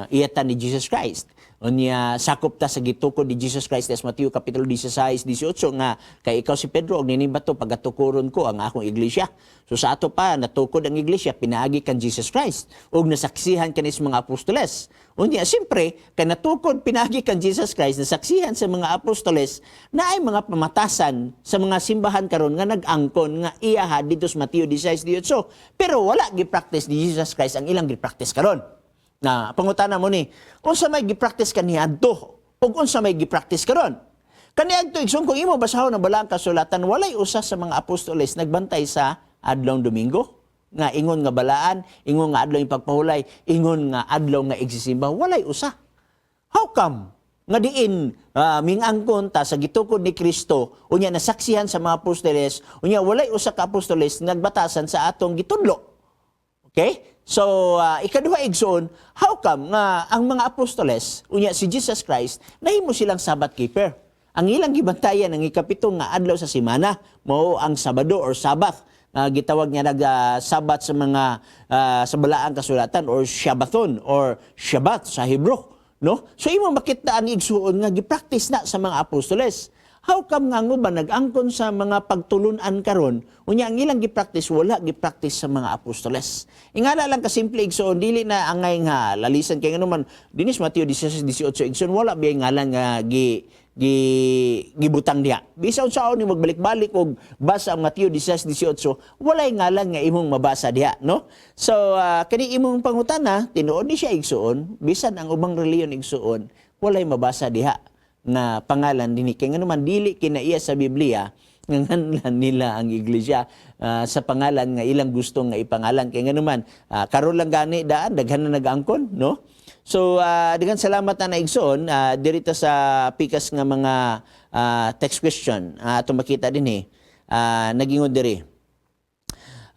iya ta ni Jesus Christ. Unya sakop ta sa gitukod ni Jesus Christ sa Mateo kapitulo 16 18 nga kay ikaw si Pedro ug nining bato pagatukuron ko ang akong iglesia. So sa ato pa natukod ang iglesia pinaagi kan Jesus Christ ug nasaksihan kanis mga apostoles. Unya siyempre kay natukod pinaagi kan Jesus Christ, nasaksihan sa mga apostoles, na ay mga pamatasan sa mga simbahan karon nga nag-angkon nga iyaha dito sa Mateo 16:18. Pero wala gi-practice ni Jesus Christ ang ilang gi-practice karon. Na pangutana mo ni, unsa may gi-practice kaniadto ug unsa may gi-practice karon? Kaniadto, igsoon, kung imo basahon ang balaang kasulatan, walay usa sa mga apostoles nagbantay sa adlong Domingo nga ingon nga balaan, ingon nga adlaw pagpahulay, ingon nga adlaw nga igsisimba, walay usa. How come? Nga diin mingangkon ta sa gitukod ni Kristo, unya nasaksihan sa mga apostoles, unya walay usa ka apostoles nagbatasan sa atong gitudlo. Okay? So, ikaduha, igsoon, how come nga ang mga apostoles, unya si Jesus Christ, nahimo silang Sabbath keeper? Ang ilang gibantayan ang ikapito nga adlaw sa semana, mao ang Sabado or Sabbath. Gitawag niya nag Sabbath sa mga sa balaang kasulatan or Shabbathon or Shabbat sa Hebrew, no? So imo makita ang, igsuon, nga gi-practice na sa mga apostoles. How come nga ang uban nag-angkon sa mga pagtulunan karon, unya ang ilang gi-practice wala gi-practice sa mga apostoles? Ingana lang kasimple, igsoon, dili na angay nga lalisan kay ngano man dinis Mateo 16:18, igsoon, wala biya ngalan nga gi gi gibutang diha. Bisan unsaon ni magbalik-balik og basa ang Mateo 16:18, walay ngalan nga imong mabasa diha, no? So kani imong pangutana, tinuod ni siya, igsoon, bisan ang ubang reliyon, igsoon, walay mabasa diha nga pangalan dinhi kay ngano man dili kinaiya sa Biblia nga nganlan nila ang iglesia sa pangalan nga ilang gusto nga ipangalan kay ngano man karon lang gani daan daghan na nag-angkon, no? So daghang salamat na, igsoon. Dirita sa pikas nga mga text question atong makita dinhi, nagingon diri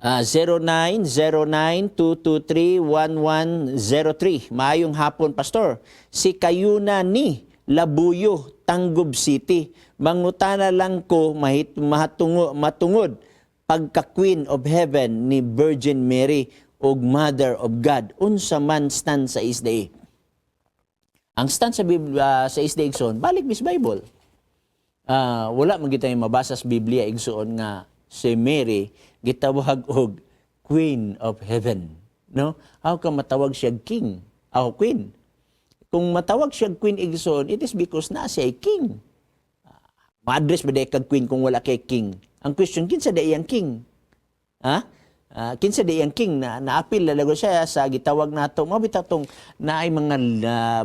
0909-223-1103. Maayong hapon, Pastor. Si Kayuna ni Labuyo, Tangub City. Mangutana lang ko mahit, mahatungo, matungod pagka Queen of Heaven ni Virgin Mary ug Mother of God. Unsa man stand sa SDA? Ang stand sa SDA, igsoon, balik mis Bible. Wala man gitay mabasa sa Biblia, igsoon, nga si Mary gitawag og Queen of Heaven, no? How ka matawag siya king? Aw, queen. Kung matawag siya queen, igsoon, it is because na siya ay king. Ma-address ba diay kag queen kung wala kay king? Ang question, kinsa diay ang king? Ha? Kinsa diay ang king na naapil lalago siya sa gitawag nato mao bitaw tong naay mga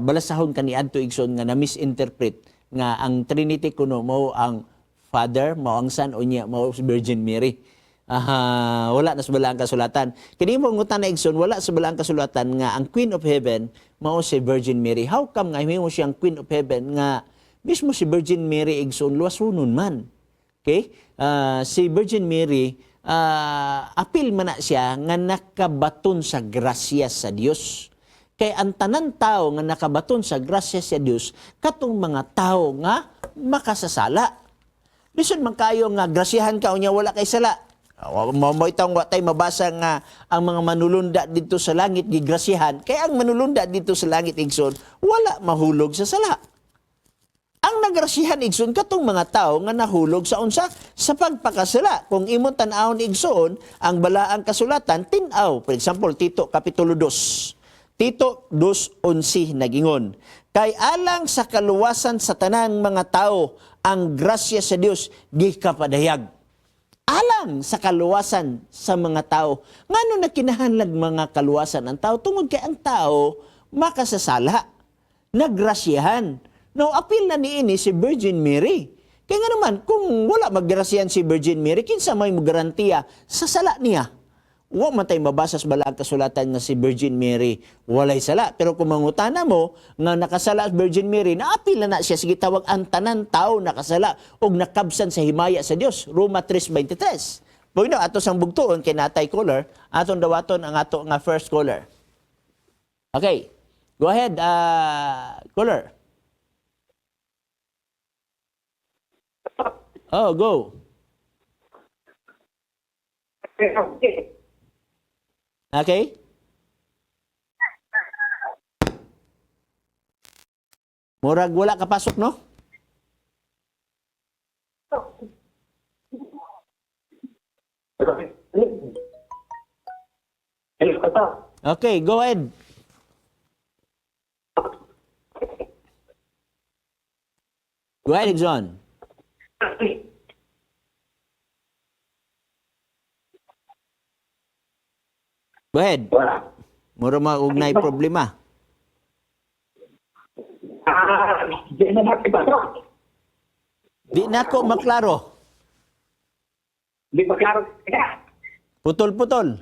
balasahon kaniadto, igsoon, nga na misinterpret nga ang Trinity kuno mao ang Father, mao ang Son, unya mao si Virgin Mary. Aha, wala na sa balaang kasulatan. Kini mo ngutan na, igsoon, wala sa balaang kasulatan nga ang Queen of Heaven mao si Virgin Mary. How come nga himo siyang Queen of Heaven nga mismo si Virgin Mary, igsoon, luwasunon man? Okay? Si Virgin Mary, apil man na siya nga nakabaton sa grasya sa Dios. Kay ang tanan tao nga nakabaton sa grasya sa Dios, katong mga tao nga makasasala. Lisod man kayo nga grasyahan ka unya wala kay sala. Mao mo itong wa tay mabasa nga ang mga manulunda dito sa langit gigrasyahan. Kay ang manulunda dito sa langit, igsoon, wala mahulog sa sala. Ang nagrasyahan, igsoon, katong mga tao nga nahulog sa unsa? Sa pagpakasala. Kung imong tan-awon, igsoon, ang balaang kasulatan, tin-aw. For example, Tito kapitulo 2. Tito 2:11 nagingon, "Kay alang sa kaluwasan sa tanang mga tao ang grasya sa Dios gikapadayag." Alang sa kaluwasan sa mga tao. Ngano na kinahanglan mga kaluwasan ang tao? Tungod kay ang tao makasasala. Nagrasyahan. Now, apil na niini si Virgin Mary. Kaya nga naman, kung wala maggrasyahan si Virgin Mary, kinsa may garantiya sa sala niya? Wa man tay mabasa sa balaang kasulatan nga si Virgin Mary walay sala. Pero kung mangutana mo nga nakasala si Virgin Mary, naapil na na siya sige tawag ang tanan tao nakasala og nakabsan sa himaya sa Dios. Roma 3:23. Bueno, ato sang bugtuon kay natay caller, atong dawaton ang ato nga first caller. Okay. Go ahead, caller. Oh, go. Okay? Murag wala kapasok, no? Hello, kata. Okay, go ahead. Go ahead, John. Go ahead. Wala. Mura maugnay problema. Di na natin ba? Di na ko maklaro. Di ba klaro? Teka. Putol-putol.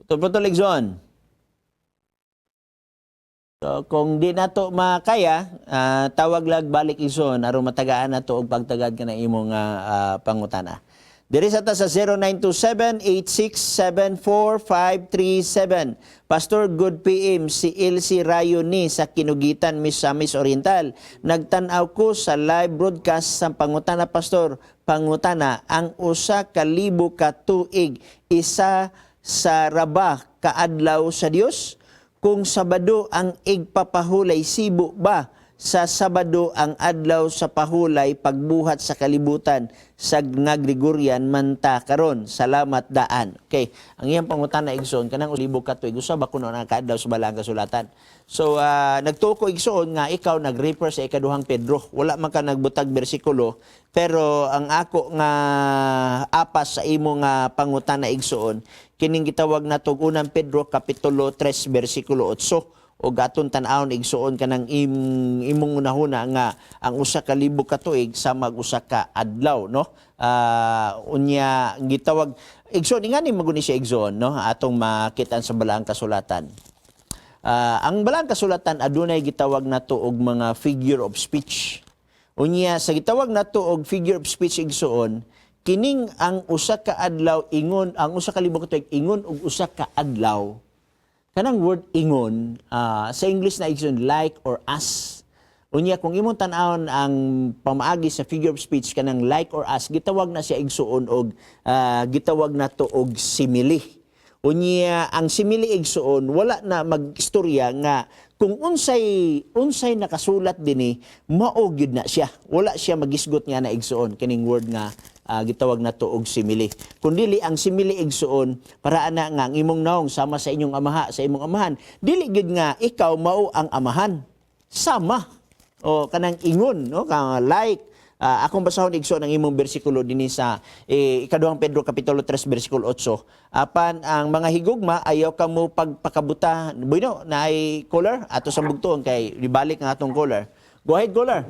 Putol-putol, Exxon. So, kung di nato makaya, tawag lag balik, igsoon, aron matagaan nato og pagtagad ka na imong pangutana. Diri sa ta sa 0927-8674537. "Pastor, good PM, si Elsie Rayo ni sa Kinugitan, Misamis Oriental. Nagtan-aw ko sa live broadcast sa pangutana, Pastor. Pangutana, ang 1,000 ka tuig, isa sa raba kaadlaw sa Dios? Kung Sabado ang igpapahulay, sibo ba sa Sabado ang adlaw sa pahulay pagbuhat sa kalibutan sa nga Gregorian man ta karon? Salamat daan." Okay, ang iyang pangutana, igsoon, kanang libo ka tuig, usa ba kuno ang kaadlaw sa Balaang Kasulatan? So nagtuo ko, igsoon, nga ikaw nag-refer sa Ikaduhang Pedro. Wala man ka nagbutag bersikulo, pero ang ako nga apas sa imo nga pangutana, igsoon, kining gitawag natog Unang Pedro kapitulo 3 bersikulo 8, o aton tan-awon, igsuon, kanang imong unahuna nga ang 1,000 ka tuig sama og usa ka adlaw, no? Unya gitawag, igsuon, ingani maguni siya, igsuon, no? Atong makit-an sa Balaang Kasulatan. Ang Balaang Kasulatan adunay gitawag nato og mga figure of speech. Unya sa gitawag nato og figure of speech, igsuon, kining ang usa ka adlaw ingon ang 1,000 ka tuig ingon og usa ka adlaw, kanang word "ingon" sa English na, igsoon, "like" or "as". Unya kung imong tan-awon ang pamaagi sa figure of speech kanang "like" or "as", gitawag na siya, igsuon, og gitawag nato og simile. Unya ang simile, igsuon, wala na magistorya nga kung unsay unsay nakasulat dinhi, mao gyud na siya. Wala siya magisgot nga na, igsuon, kining word nga gitawag nato og simile. Kun dili ang simile, igsuon, para ana nga ang imong naong sama sa inyong amaha, sa imong amahan, dili gyud nga ikaw mao ang amahan. Sama. O kanang ingon, no, ka like. Akong basahon, igsoon, ang imong bersikulo dinhi sa Ikaduhang Pedro kapitulo 3 bersikulo 8. "Apan ang mga higugma, ayaw kamo pagpakabuta." Bueno, naay caller ato sa bugtuon kay ibalik ang atong caller. Go ahead, caller.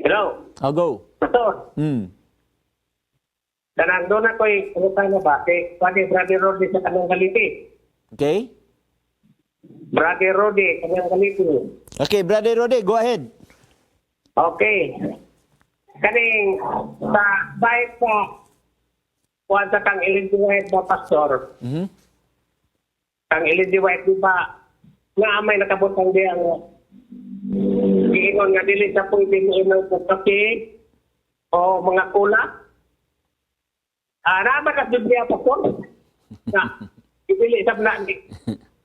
Hello. I'll go. Pastor, kanang doon ako'y pangutana ba? Kay Pwede Brother Rodi sa kanang Galiti. Okay? Brother Rodi, kanang Galiti. Okay, Brother Rode, go ahead. Okay. Kaning sa kahit sa kuan sa kang Ellen G. White ba, Pastor? Kang Ellen G. White, di ba, nga may nakabutang di ang giingon nga dili sa pwede mo inom og kape o mga cola? Ah, naa ba ka Biblia, Pastor? Na dili sa na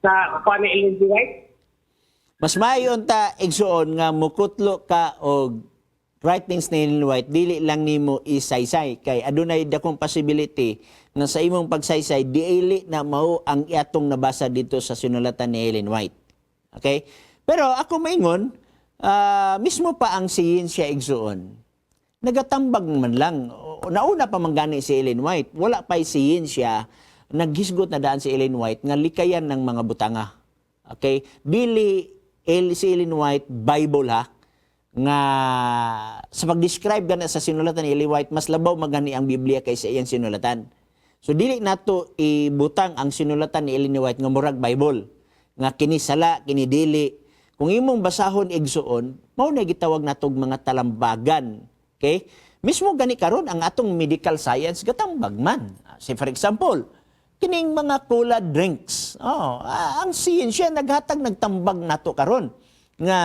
sa kuan ni Ellen G. White? Mas maayo unta, igsuon, nga mukutlo ka og writings ni Ellen White, dili lang nimo isaysay kay adunay dakong possibility nga sa imong pagsaysay, dili na mao ang atong nabasa dito sa sinulatan ni Ellen White. Okay? Pero ako maingon, mismo pa ang siyensya, igsuon, nagatambag man lang. Nauna pa man gani si Ellen White, wala pa'y siyensya, naghisgot na daan si Ellen White nga likayan ng mga butanga. Okay? Dili si Ellen White Bible ha, nga sa pag-describe gana sa sinulatan ni Ellen White, mas labaw magani ang Biblia kaysa iyang sinulatan. So dili nato ibutang ang sinulatan ni Ellen White nga murag Bible nga kini sala, kini dili. Kung imong basahon, igsuon, mao na gitawag natog mga talambagan. Okay? Mismo gani karon ang atong medical science gatambag man. Say for example, kining mga cola drinks. Oh, ang siyensya naghatag nagtambag nato karon nga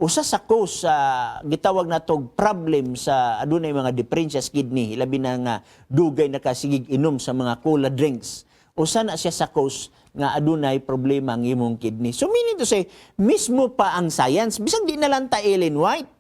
usa sa cause sa gitawag natog problem sa adunay mga diferensya sa kidney, labi na nga dugay nakasigig inom sa mga cola drinks. Usa na siya sa cause nga adunay problema ang imong kidney. So meaning to say, mismo pa ang science, bisan di na lang ta Ellen White,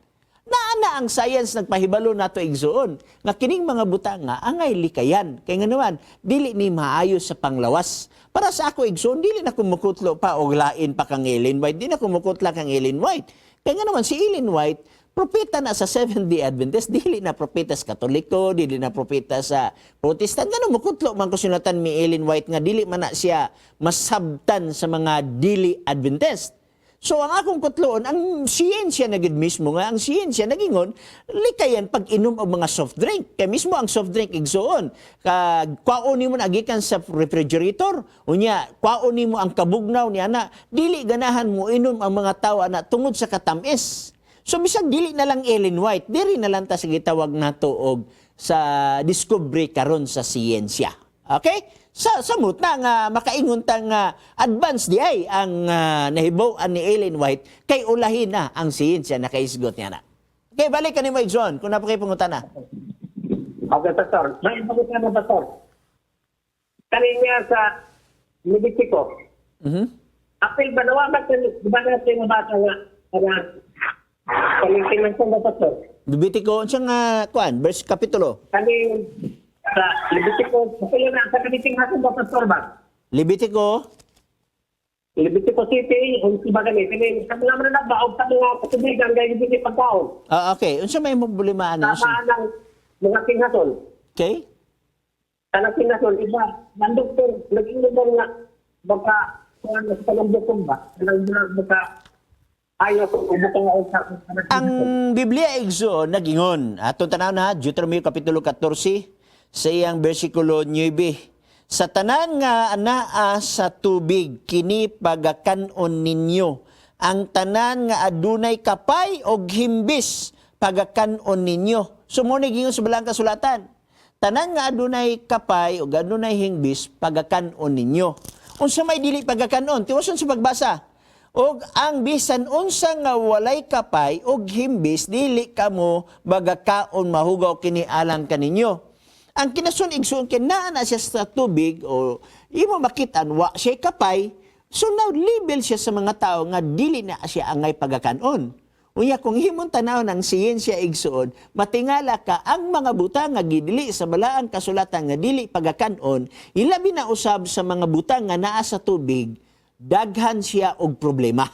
naa na ang science nagpahibalo nato, igsuon, nga kining mga butanga angay likayan kay nga naman dili ni maayo sa panglawas. Para sa ako, igsuon, dili na kumukutlo pa og lain pa kang Ellen White. Di na kumukutla kang Ellen White kay nga naman si Ellen White propeta na sa Seventh-day Adventist, dili na propeta sa Katoliko, dili na propeta sa Protestant. Ngano mukutlo man ko sinulatan ni Ellen White nga dili man na siya masabtan sa mga dili Adventist? So ang akong kutloon, ang siyensya na gid mismo nga ang siyensya nagingon likayan pag-inom og mga soft drink. Kay mismo ang soft drink, igsoon, kag kwaon nimo na gikan sa refrigerator. Unya kwaon nimo ang kabugnaw ni ana, dili ganahan mo inom ang mga tawo ana tungod sa katamis. So bisag dili na lang Ellen White, diri na lang ta sa gitawag nato og sa discovery karon sa siyensya. Okay? Sa samot na nga makaingon ta nga advance di ay ang nahibaw-an ni Ellen White kay ulahin na ang siyensya na kaisgot niya na. Okay, balik ka ni Mike John kung naa pa kay pangutana. Okay, Pastor. May pangutana, Pastor. Kaninya sa Levitico. Apil ba nawa ba ba natin nabasa nga para kaning ko ba, Pastor? Levitico unsa nga kuan verse kapitulo? Kaning sa Levitico, apil na sa kaniting hason ba, Pastor ba? Levitico. Levitico City, unsa ba gani? Kani sa mga man na og sa mga katubigan gay hindi pagkaon. Ah, okay. Unsa may imong problema ana? Tama ang mga tinghason. Okay? Kanang tinghason iba, ang doktor nag-ingon nga baka kuan sa kanang bukog ba? Kanang baka ayaw ko ubo ka sa Ang Biblia, igsoon, nagingon. Atong tanaw na Deuteronomy kapitulo 14 sa iyang bersikulo 9. Sa tanan nga anaa sa tubig kini pagakan-on ninyo. Ang tanan nga adunay kapay og himbis pagakan-on ninyo. So mo ni gingon sa balang kasulatan. Tanan nga adunay kapay og adunay hingbis pagakan-on ninyo. Unsa may dili pagakan-on? Tiwason sa pagbasa. Og ang bisan unsa nga walay kapay og himbis dili kamo magakaon, mahugaw kini alang kaninyo. Ang kinasun, igsoon, kay naa na siya sa tubig o imo makitan wa siya kapay, so now label siya sa mga tao nga dili na siya angay pagakanon. Unya kung himong tanaw ng siyensya, igsoon, matingala ka ang mga butang nga gidili sa balaang kasulatan nga dili pagakanon, ilabi na usab sa mga butang nga naa sa tubig, daghan siya og problema.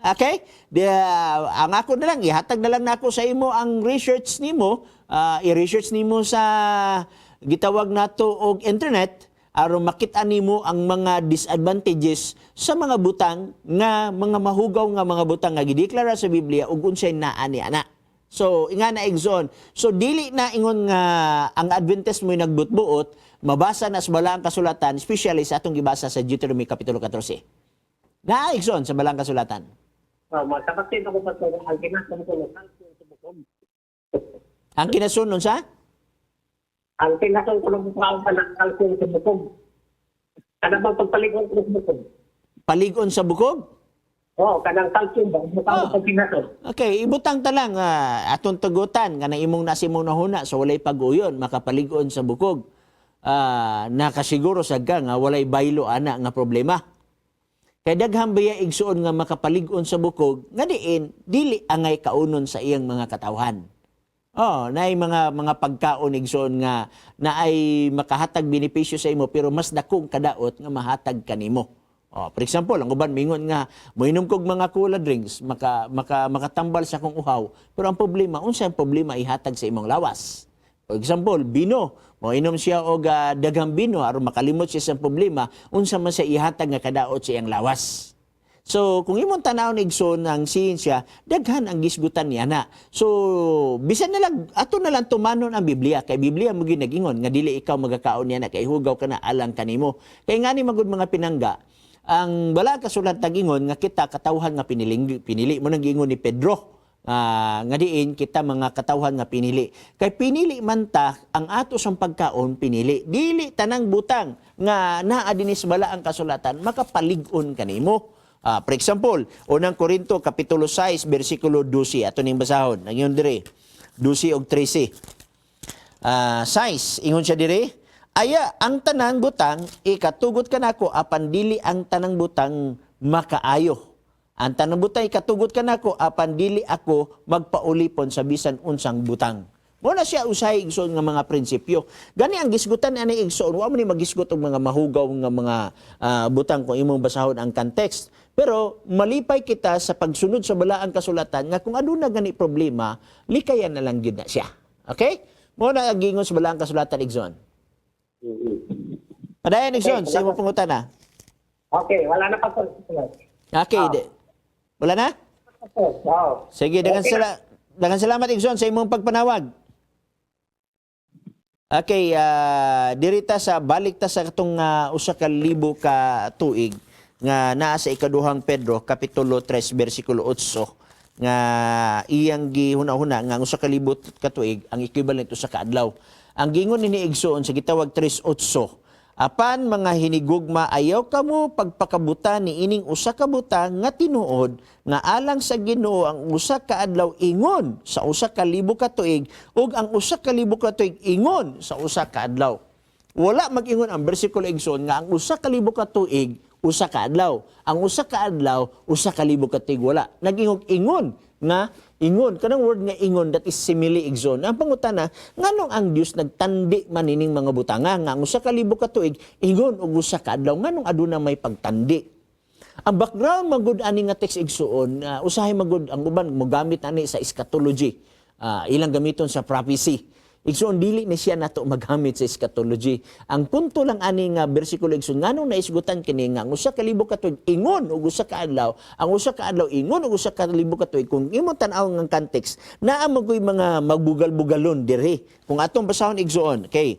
Okay? Di, ang ako na lang, ihatag na lang nako sa imo ang research nimo, i-research nimo sa gitawag nato og internet aron makita nimo ang mga disadvantages sa mga butang nga mga mahugaw nga mga butang nga gideklara sa Biblia ug unsay naa ni ana. So, inga na, igsoon. So, dili na ingon nga ang Adventist mo'y nagbutbuot, mabasa na sa balaang kasulatan, especially sa atong gibasa sa Deuteronomy Kapitulo 14. Na, igsoon, sa balaang kasulatan. Oh, masabaktin ako, Pastor, ang kinasun ko ng calcium sa bukog. Ang kinasunod sa? Ang kinasun ko ng bukog pa ng calcium sa bukog. Kanang bang pagpaligon ko sa bukog? Paligon sa bukog? Oh, kanang calcium ba? Bukog pag kinasun. Okay, ibutang ta lang atong tugutan nga imong nasa imong nahuna so walay pag-uyon makapaligon sa bukog. Nakasiguro sa ka nga walay baylo ana nga problema. Kay daghan baya, igsuon, nga makapalig-on sa bukog nga diin dili angay kaunon sa iyang mga katawhan. Oh, naay mga pagkaon, igsoon, nga naay makahatag benepisyo sa imo pero mas dakong kadaot nga mahatag kanimo. Oh, for example, ang uban mingon nga moinom kog mga cola drinks, maka, maka makatambal sa akong uhaw. Pero ang problema, unsa ang problema ihatag sa imong lawas? For example, bino, moinom siya og daghang bino aron makalimot siya sa problema, unsa man siya ihatag nga kadaot sa iyang lawas? So, kung imong tan-awon, igsoon, ang siyensya, daghan ang gisgutan niya na. So, bisan na lang, ato na lang tumanon ang Biblia. Kay Biblia mo ginagingon, nga dili ikaw magakaon niya na, kay hugaw ka na alang kanimo. Kay ngani magud, mga pinangga, ang bala kasulat nagingon nga kita katawhan nga piniling, pinili mo nang giingon ni Pedro. Nga diin kita mga katawhan nga pinili. Kay pinili man ta ang ato sang pagkaon pinili. Dili tanang butang nga naa dinhi sa balaang kasulatan makapalig-on kanimo. For example, unang Korinto kapitulo 6 bersikulo 12 ato ning basahon. Ang dire 12 og 13. 6 ingon siya dire, aya ang tanang butang ikatugot kanako apan dili ang tanang butang makaayo. Ang tanang butang ikatugot kanako apan dili ako magpaulipon sa bisan unsang butang. Mo na siya usahay, igsoon, nga mga prinsipyo. Gani ang gisgutan ani, igsoon, wa mo ni magisgot og mga mahugaw nga mga butang kung imong basahon ang context. Pero malipay kita sa pagsunod sa balaang kasulatan nga kung aduna gani problema, likayan na lang gyud na siya. Okay? Mo na ang gingon sa balaang kasulatan, igsoon. Padayon, igsoon, sa imong pangutana. Okay, wala na, Pastor. Okay. Wala na? Oo. Sige, daghang Okay na. daghang salamat, igsoon, sa imong pagpanawag. Okay, dirita sa balik ta sa katong 1,000 ka tuig nga naa sa Ikaduhang Pedro kapitulo 3 bersikulo 8 nga iyang gihuna-huna nga ang 1,000 ka tuig ang equivalent usa ka adlaw. Ang gingon ni igsoon sa gitawag 3:8, "Apan mga hinigugma, ayaw kamo pagpakabutan ni ining usa ka butang nga tinuod nga alang sa Ginoo ang 1 ka adlaw ingon sa 1,000 ka tuig ug ang 1,000 ka tuig ingon sa 1 ka adlaw." Wala mag-ingon ang bersikulo, igsoon, nga ang 1,000 ka tuig 1 ka adlaw. Ang 1 ka adlaw 1,000 ka tuig, wala. Nag-ingog ingon nga ingon, kanang word nga ingon, that is simile, igsoon. Ang pangutana, nganong ang Dios nagtandi man ining mga butanga nga ang 1,000 ka tuig ingon og 1 ka adlaw, nganong aduna may pagtandi? Ang background magud ani nga text, igsuon, usahay magud ang uban mogamit ani sa eschatology. Ilang gamiton sa prophecy. Igsuon, dili ni siya nato magamit sa eschatology. Ang punto lang ani nga bersikulo, igsuon, nganong naisgutan kini nga ang 1,000 ka tuig ingon og 1 ka adlaw, ang 1 ka adlaw ingon og 1,000 ka tuig, kung imong tan-aw ang context, naa magoy mga magbugal-bugalon diri. Kung atong basahon, igsuon, okay.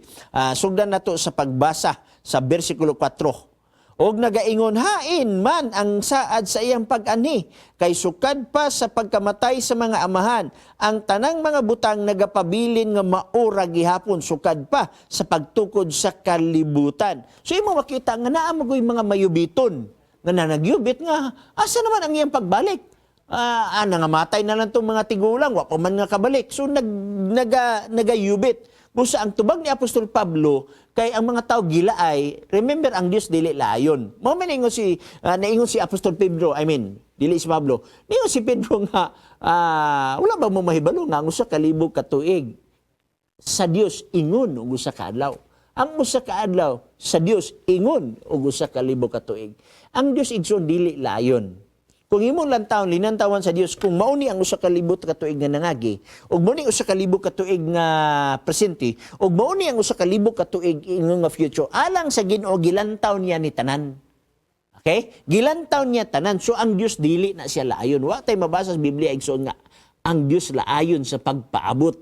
Sugdan nato sa pagbasa sa bersikulo 4. Og nagaingon, "Hain man ang saad sa iyang pag-anhi, kay sukad pa sa pagkamatay sa mga amahan, ang tanang mga butang nagapabilin nga maura gihapon sukad pa sa pagtukod sa kalibutan." So imo makita nga naa magoy mga mayubiton nga nanagyubit nga asa naman ang iyang pagbalik? Nangamatay na lang tong mga tigulang, wa pa man nga kabalik. So nagayubit. Busa ang tubag ni Apostol Pablo kay ang mga tao gilaay, remember, ang Dios dili laayon. Mao man naingon si Apostol Pedro, I mean, dili si Pablo. Ningon si Pedro nga wala ba mo mahibalo nga ang 1,000 ka tuig sa Dios ingon og 1 ka adlaw? Ang 1 ka adlaw sa Dios ingon og 1,000 ka tuig. Ang Dios, igsoon, dili layon. Kung imong lantawon, linantawan sa Dios, kung mao ni ang 1,000 ka tuig nga nangagi, ug mao ni 1,000 ka tuig nga presente, ug mao ni ang 1,000 ka tuig ingon nga future, alang sa Ginoo gilantaw niya ni tanan. Okay? Gilantaw niya tanan. So ang Dios dili na siya laayon. Wa tay mabasa sa Biblia, igsoon, nga ang Dios laayon sa pagpaabot.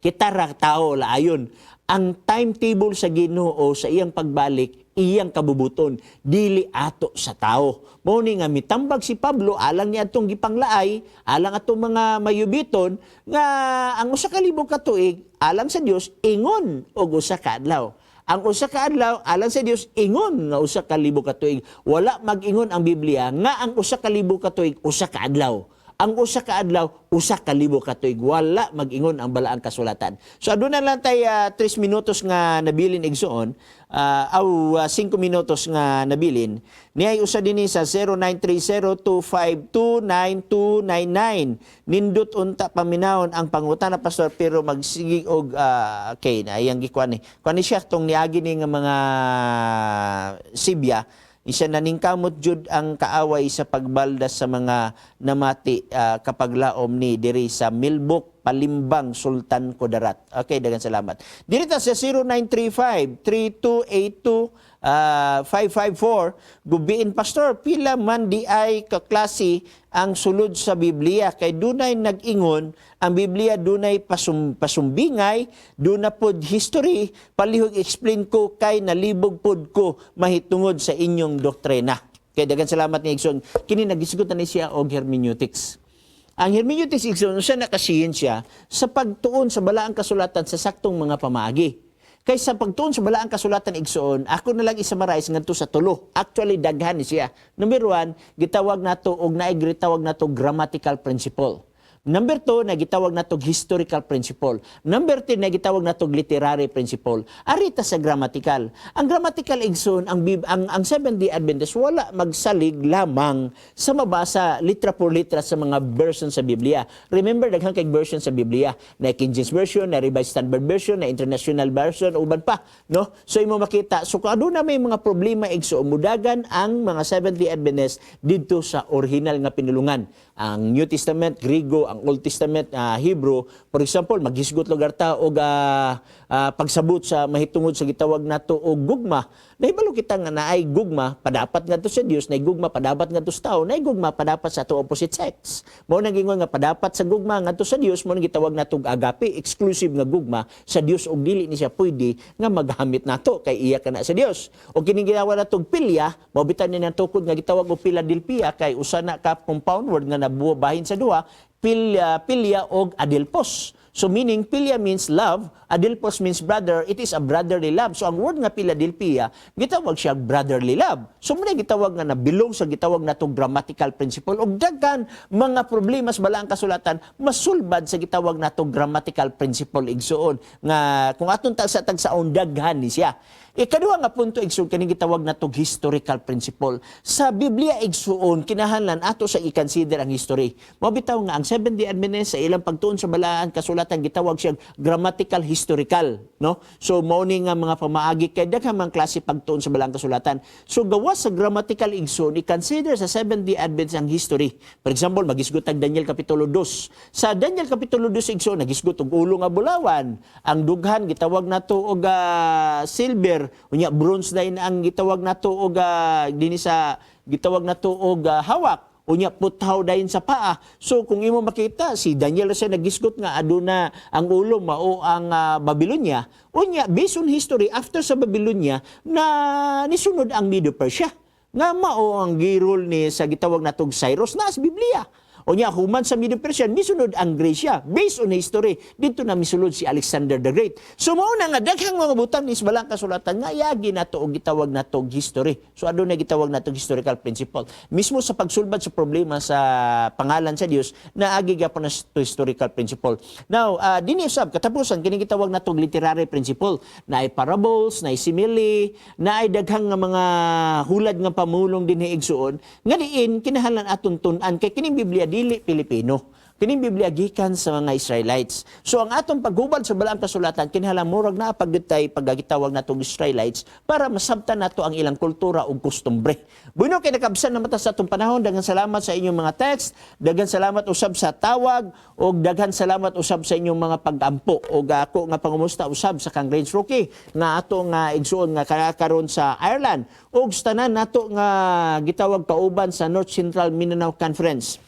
Kita ra tao laayon. Ang timetable sa Ginoo sa iyang pagbalik, iyang kabubuton, dili ato sa tao. Mao ni nga mitambag si Pablo alang ni atong gipanglaay, alang atong mga mayubiton nga ang 1,000 ka tuig alang sa Dios ingon og 1 ka adlaw. Ang 1 ka adlaw alang sa Dios ingon nga 1,000 ka tuig. Wala mag-ingon ang Biblia nga ang 1,000 ka tuig 1 ka adlaw. Ang 1 ka adlaw 1,000 ka tuig. Wala mag-ingon ang balaang kasulatan. So aduna lang tay 3 minutos nga nabilin, igsoon, aw 5 minutos nga nabilin. Niay usa dinhi sa 0930-252-9299. "Nindot unta paminawon ang pangutana, Pastor, pero magsige og okay na iyang gikuan ni. Kuan ni siya tong niagi ni nga mga Sibya. Isa naningkamot jud ang kaaway sa pagbaldas sa mga namati kapag laom ni diri sa Milbok, Palimbang, Sultan Kudarat." Okay, daghang salamat. Diri ta sa 0935 3282 554. "Gubiin, Pastor, pila man di ay kaklase ang sulod sa Biblia? Kay dunay nag-ingon ang Biblia dunay pasumbingay, duna pod history. Palihog explain ko kay nalibog pod ko mahitungod sa inyong doktrina." Kay daghang salamat ni igsoon. Kini nagisgutan ni siya og hermeneutics. Ang hermeneutics, igsoon, usa na ka siyensya sa pagtuon sa balaang kasulatan sa saktong mga pamaagi. Kay sa pagtuon sa balaang kasulatan, igsoon, ako na lang i-summarize ngadto sa tulo. Actually, daghan ni siya. Number one, gitawag nato og naay gitawag nato grammatical principle. Number two, na gitawag nato historical principle. Number three, na gitawag nato literary principle. Ari ta sa grammatical. Ang grammatical, igsoon, ang Seventh-day Adventist wala magsalig lamang sa mabasa litra por litra sa mga version sa Biblia. Remember, daghan kay version sa Biblia. Na King James Version, na Revised Standard Version, na International Version, uban pa, no? So imo makita, so kung aduna may mga problema, igsoon, mudagan ang mga Seventh-day Adventist didto sa original nga pinulungan. Ang New Testament, Griego, ang Ang Old Testament Hebrew, for example, maghisgot lugar ta og pagsabot sa mahitungod sa gitawag nato og gugma. Nahibalo kita nga naay gugma padapat ngadto sa Dios, naay gugma padapat ngadto sa tao, naay gugma padapat sa ato opposite sex. Mao nang gingon nga padapat sa gugma ngadto sa Dios, mao nang gitawag nato og agape, exclusive nga gugma sa Dios ug dili ni siya pwede nga maghamit nato kay iya kana sa Dios. O kining gitawag natong pilya, mao bitan ni tukod nga gitawag og Philadelphia kay usa na ka compound word nga nabuo bahin sa duha, pilya, pilya og adelphos. So meaning philia means love, adelphos means brother, it is a brotherly love. So ang word nga Philadelphia, gitawag siya brotherly love. So mao na gitawag nga nabilong sa gitawag natong grammatical principle og daghan mga problema sa balaang kasulatan masulbad sa gitawag natong grammatical principle, igsuon, nga kung atong tagsa tagsaon, daghan ni siya. Ikaduha nga punto, igsuon, kaning gitawag natong historical principle. Sa Biblia, igsuon, kinahanglan ato sa i-consider ang history. Mao bitaw nga ang Seventh-day Adventist sa ilang pagtuon sa balaan kasulatan gitawag siya grammatical historical, no? So mao ni nga mga pamaagi kay daghan man klase pagtuon sa balaang kasulatan. So gawas sa grammatical, igsuon, i-consider sa Seventh-day Adventist ang history. For example, magisgot ang Daniel kapitulo 2. Sa Daniel kapitulo 2, igsuon, nagisgot og ulo nga bulawan. Ang dughan gitawag nato og silver, unya bronze dayon ang gitawag nato og dinhi sa gitawag nato og hawak, unya puthaw dayon sa paa. So kung imo makita si Daniel siya nagisgot nga aduna ang ulo mao ang Babylonia. Unya based on history, after sa Babylonia na nisunod ang Medo-Persia nga mao ang girol ni sa gitawag natong Cyrus na sa Biblia. Unya human sa Medo-Persian misunod ang Grecia based on history. Dito na misulod si Alexander the Great. So mao na nga daghang mga butang ni sa balang kasulatan nga yagi nato og gitawag nato og history. So aduna gitawag nato og historical principle. Mismo sa pagsulbad sa problema sa pangalan sa Dios, naagi gyapon na sa historical principle. Now, dinhi usab katapusan kini gitawag nato og literary principle. Naay parables, naay simile, naay daghang nga mga hulad nga pamulong dinhi, igsuon, nga diin kinahanglan atong tun-an kay kining Biblia dili Pilipino. Kining Biblia gikan sa mga Israelites. So ang atong paghubad sa balaang kasulatan kinahanglan murag naa pagditay pagagitawag natong Israelites para masabtan nato ang ilang kultura ug kostumbre. Bueno, kay nakabsan na mata sa atong panahon. Daghan salamat sa inyong mga text, daghan salamat usab sa tawag ug daghan salamat usab sa inyong mga pag-ampo ug ako nga pangumusta usab sa kang Range Rookie nga ato nga igsuon nga karon sa Ireland ug sa tanan nato nga gitawag kauban sa North Central Mindanao Conference.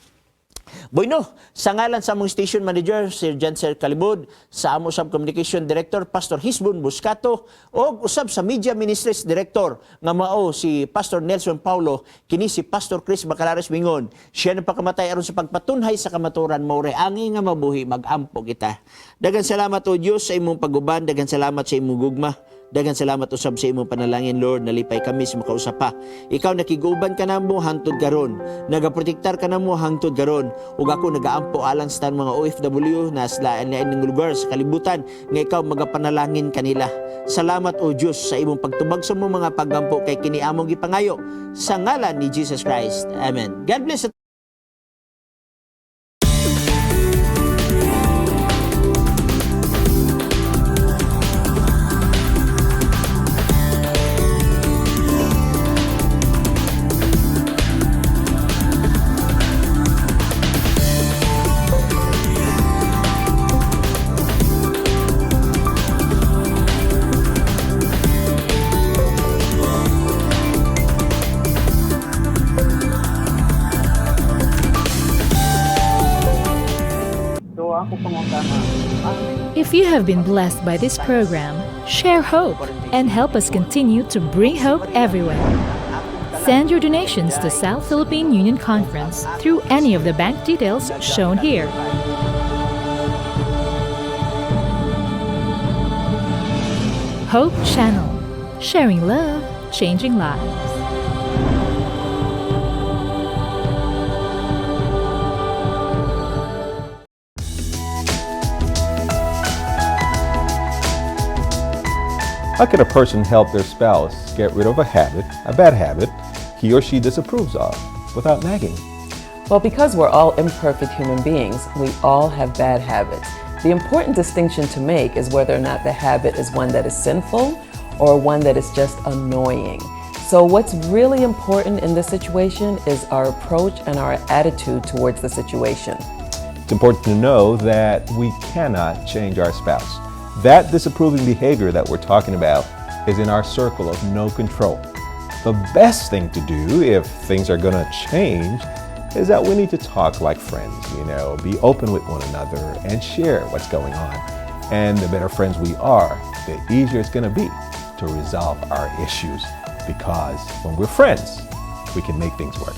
Bueno, sa ngalan sa among station manager, Sir Janser Calibod, sa among sub communication director, Pastor Hisbon Buscato, og usab sa media ministries director nga mao si Pastor Nelson Paulo, kini si Pastor Chris Bacalares mingon, siya nagpakamatay aron sa pagpatunhay sa kamaturan, mao ray angi nga mabuhi, magampo kita. Daghan salamat, O Dios, sa imong paguban, daghan salamat sa imong gugma. Daghan salamat usab sa imong panalangin, Lord. Nalipay kami sa makausap pa. Ikaw nakiguban ka namo hangtod karon. Nagaprotektar ka namo hangtod karon. Ug ako nagaampo alang sa tanang mga OFW na sa lain ng lugar sa kalibutan nga ikaw magapanalangin kanila. Salamat, O Dios, sa imong pagtubag sa among mga pagampo kay kini among gipangayo sa ngalan ni Jesus Christ. Amen. God bless. So ako pangutana, If you have been blessed by this program, share hope and help us continue to bring hope everywhere. Send your donations to South Philippine Union Conference through any of the bank details shown here. Hope Channel, sharing love, changing lives. How can a person help their spouse get rid of a habit, a bad habit, he or she disapproves of, without nagging? Well, because we're all imperfect human beings, we all have bad habits. The important distinction to make is whether or not the habit is one that is sinful or one that is just annoying. So, what's really important in this situation is our approach and our attitude towards the situation. It's important to know that we cannot change our spouse. That disapproving behavior that we're talking about is in our circle of no control. The best thing to do if things are going to change is that we need to talk like friends, be open with one another and share what's going on. And the better friends we are, the easier it's going to be to resolve our issues, because when we're friends, we can make things work.